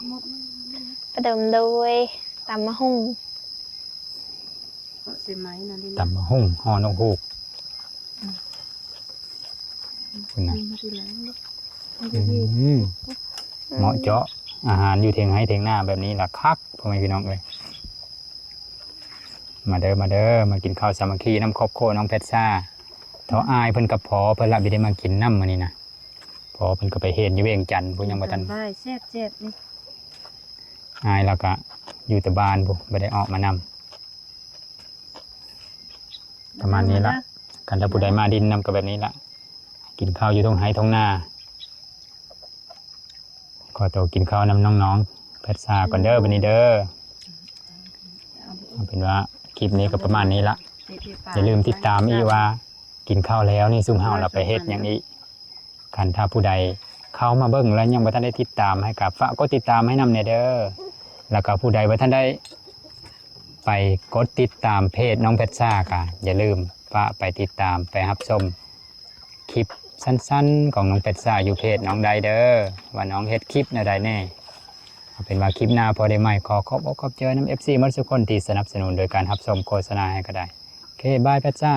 ປະດົມໂດຍຕຳໝາກຫຸ່ງ ຕຳໝາກຫຸ່ງ ຫໍ່ນົກຫູກ ອືມ ພຸ້ນນະ ອືມ ເໝາະເຈາະອາຫານຢູ່ເທິງໄຮ່ເທິງນາແບບນີ້ລະຄັກ ພໍ່ແມ່ພີ່ນ້ອງເອີຍ. ມາເດີ ມາເດີ ມາກິນເຂົ້າສາມັກຄີນຳຄອບຄົວນ້ອງແພັດຊາ. ເທາະອ້າຍເພິ່ນກັບພໍ່ເພິ່ນລະບໍ່ໄດ້ມາກິນນຳມື້ນີ້ນະ ພໍ່ເພິ່ນກະໄປເຮັດຢູ່ວຽງຈັນພຸ້ນ ຍັງບໍ່ທັນ ແຊບໆ ນີ້ ອ້າຍລະກະຢູ່ແຕ່ບ້ານພຸ້ນ ບໍ່ໄດ້ອອກມານຳ. ປະມານນີ້ລະ ຄັນຖ້າຜູ້ໃດມາດິນນຳກະແບບນີ້ລະ ກິນເຂົ້າຢູ່ທົ່ງໄຮ່ທົ່ງນາ. ຂໍໂຕກິນເຂົ້ານຳນ້ອງໆ ແພັດຊາກ່ອນເດີ ບາດນີ້ເດີ. ເອົາເປັນວ່າຄລິບນີ້ກະປະມານນີ້ລະ ຢ່າລືມຕິດຕາມອີກວ່າ ກິນເຂົ້າແລ້ວນີ້ຊຸມເຮົາລະໄປເຮັດຫຍັງອີກ. ຄັນຖ້າຜູ້ໃດເຂົ້າມາເບິ່ງແລ້ວຍັງບໍ່ທັນໄດ້ຕິດຕາມ ໃຫ້ກະຝາກກົດຕິດຕາມໃຫ້ນຳແດ່ເດີ. ແລ້ວກະຜູ້ໃດບໍ່ທັນໄດ້ໄປກົດຕິດຕາມເພຈນ້ອງແພັດຊາກະຢ່າລືມຝາກໄປຕິດຕາມ ໄປຮັບຊົມຄລິບສັ້ນໆຂອງນ້ອງແພັດຊາຢູ່ເພຈນ້ອງໄດ້ເດີ ວ່ານ້ອງເຮັດຄລິບແນວໃດແດ່. ເອົາເປັນວ່າຄລິບໜ້າພໍໄດ້ໃໝ່ ຂໍຂອບອົກຂອບໃຈນຳເອັຟຊີໝົດທຸກຄົນທີ່ສະໜັບສະໜູນໂດຍການຮັບຊົມໂຄສະນາໃຫ້ກະໄດ້. ໂອເຄ ບາຍແພັດຊາ.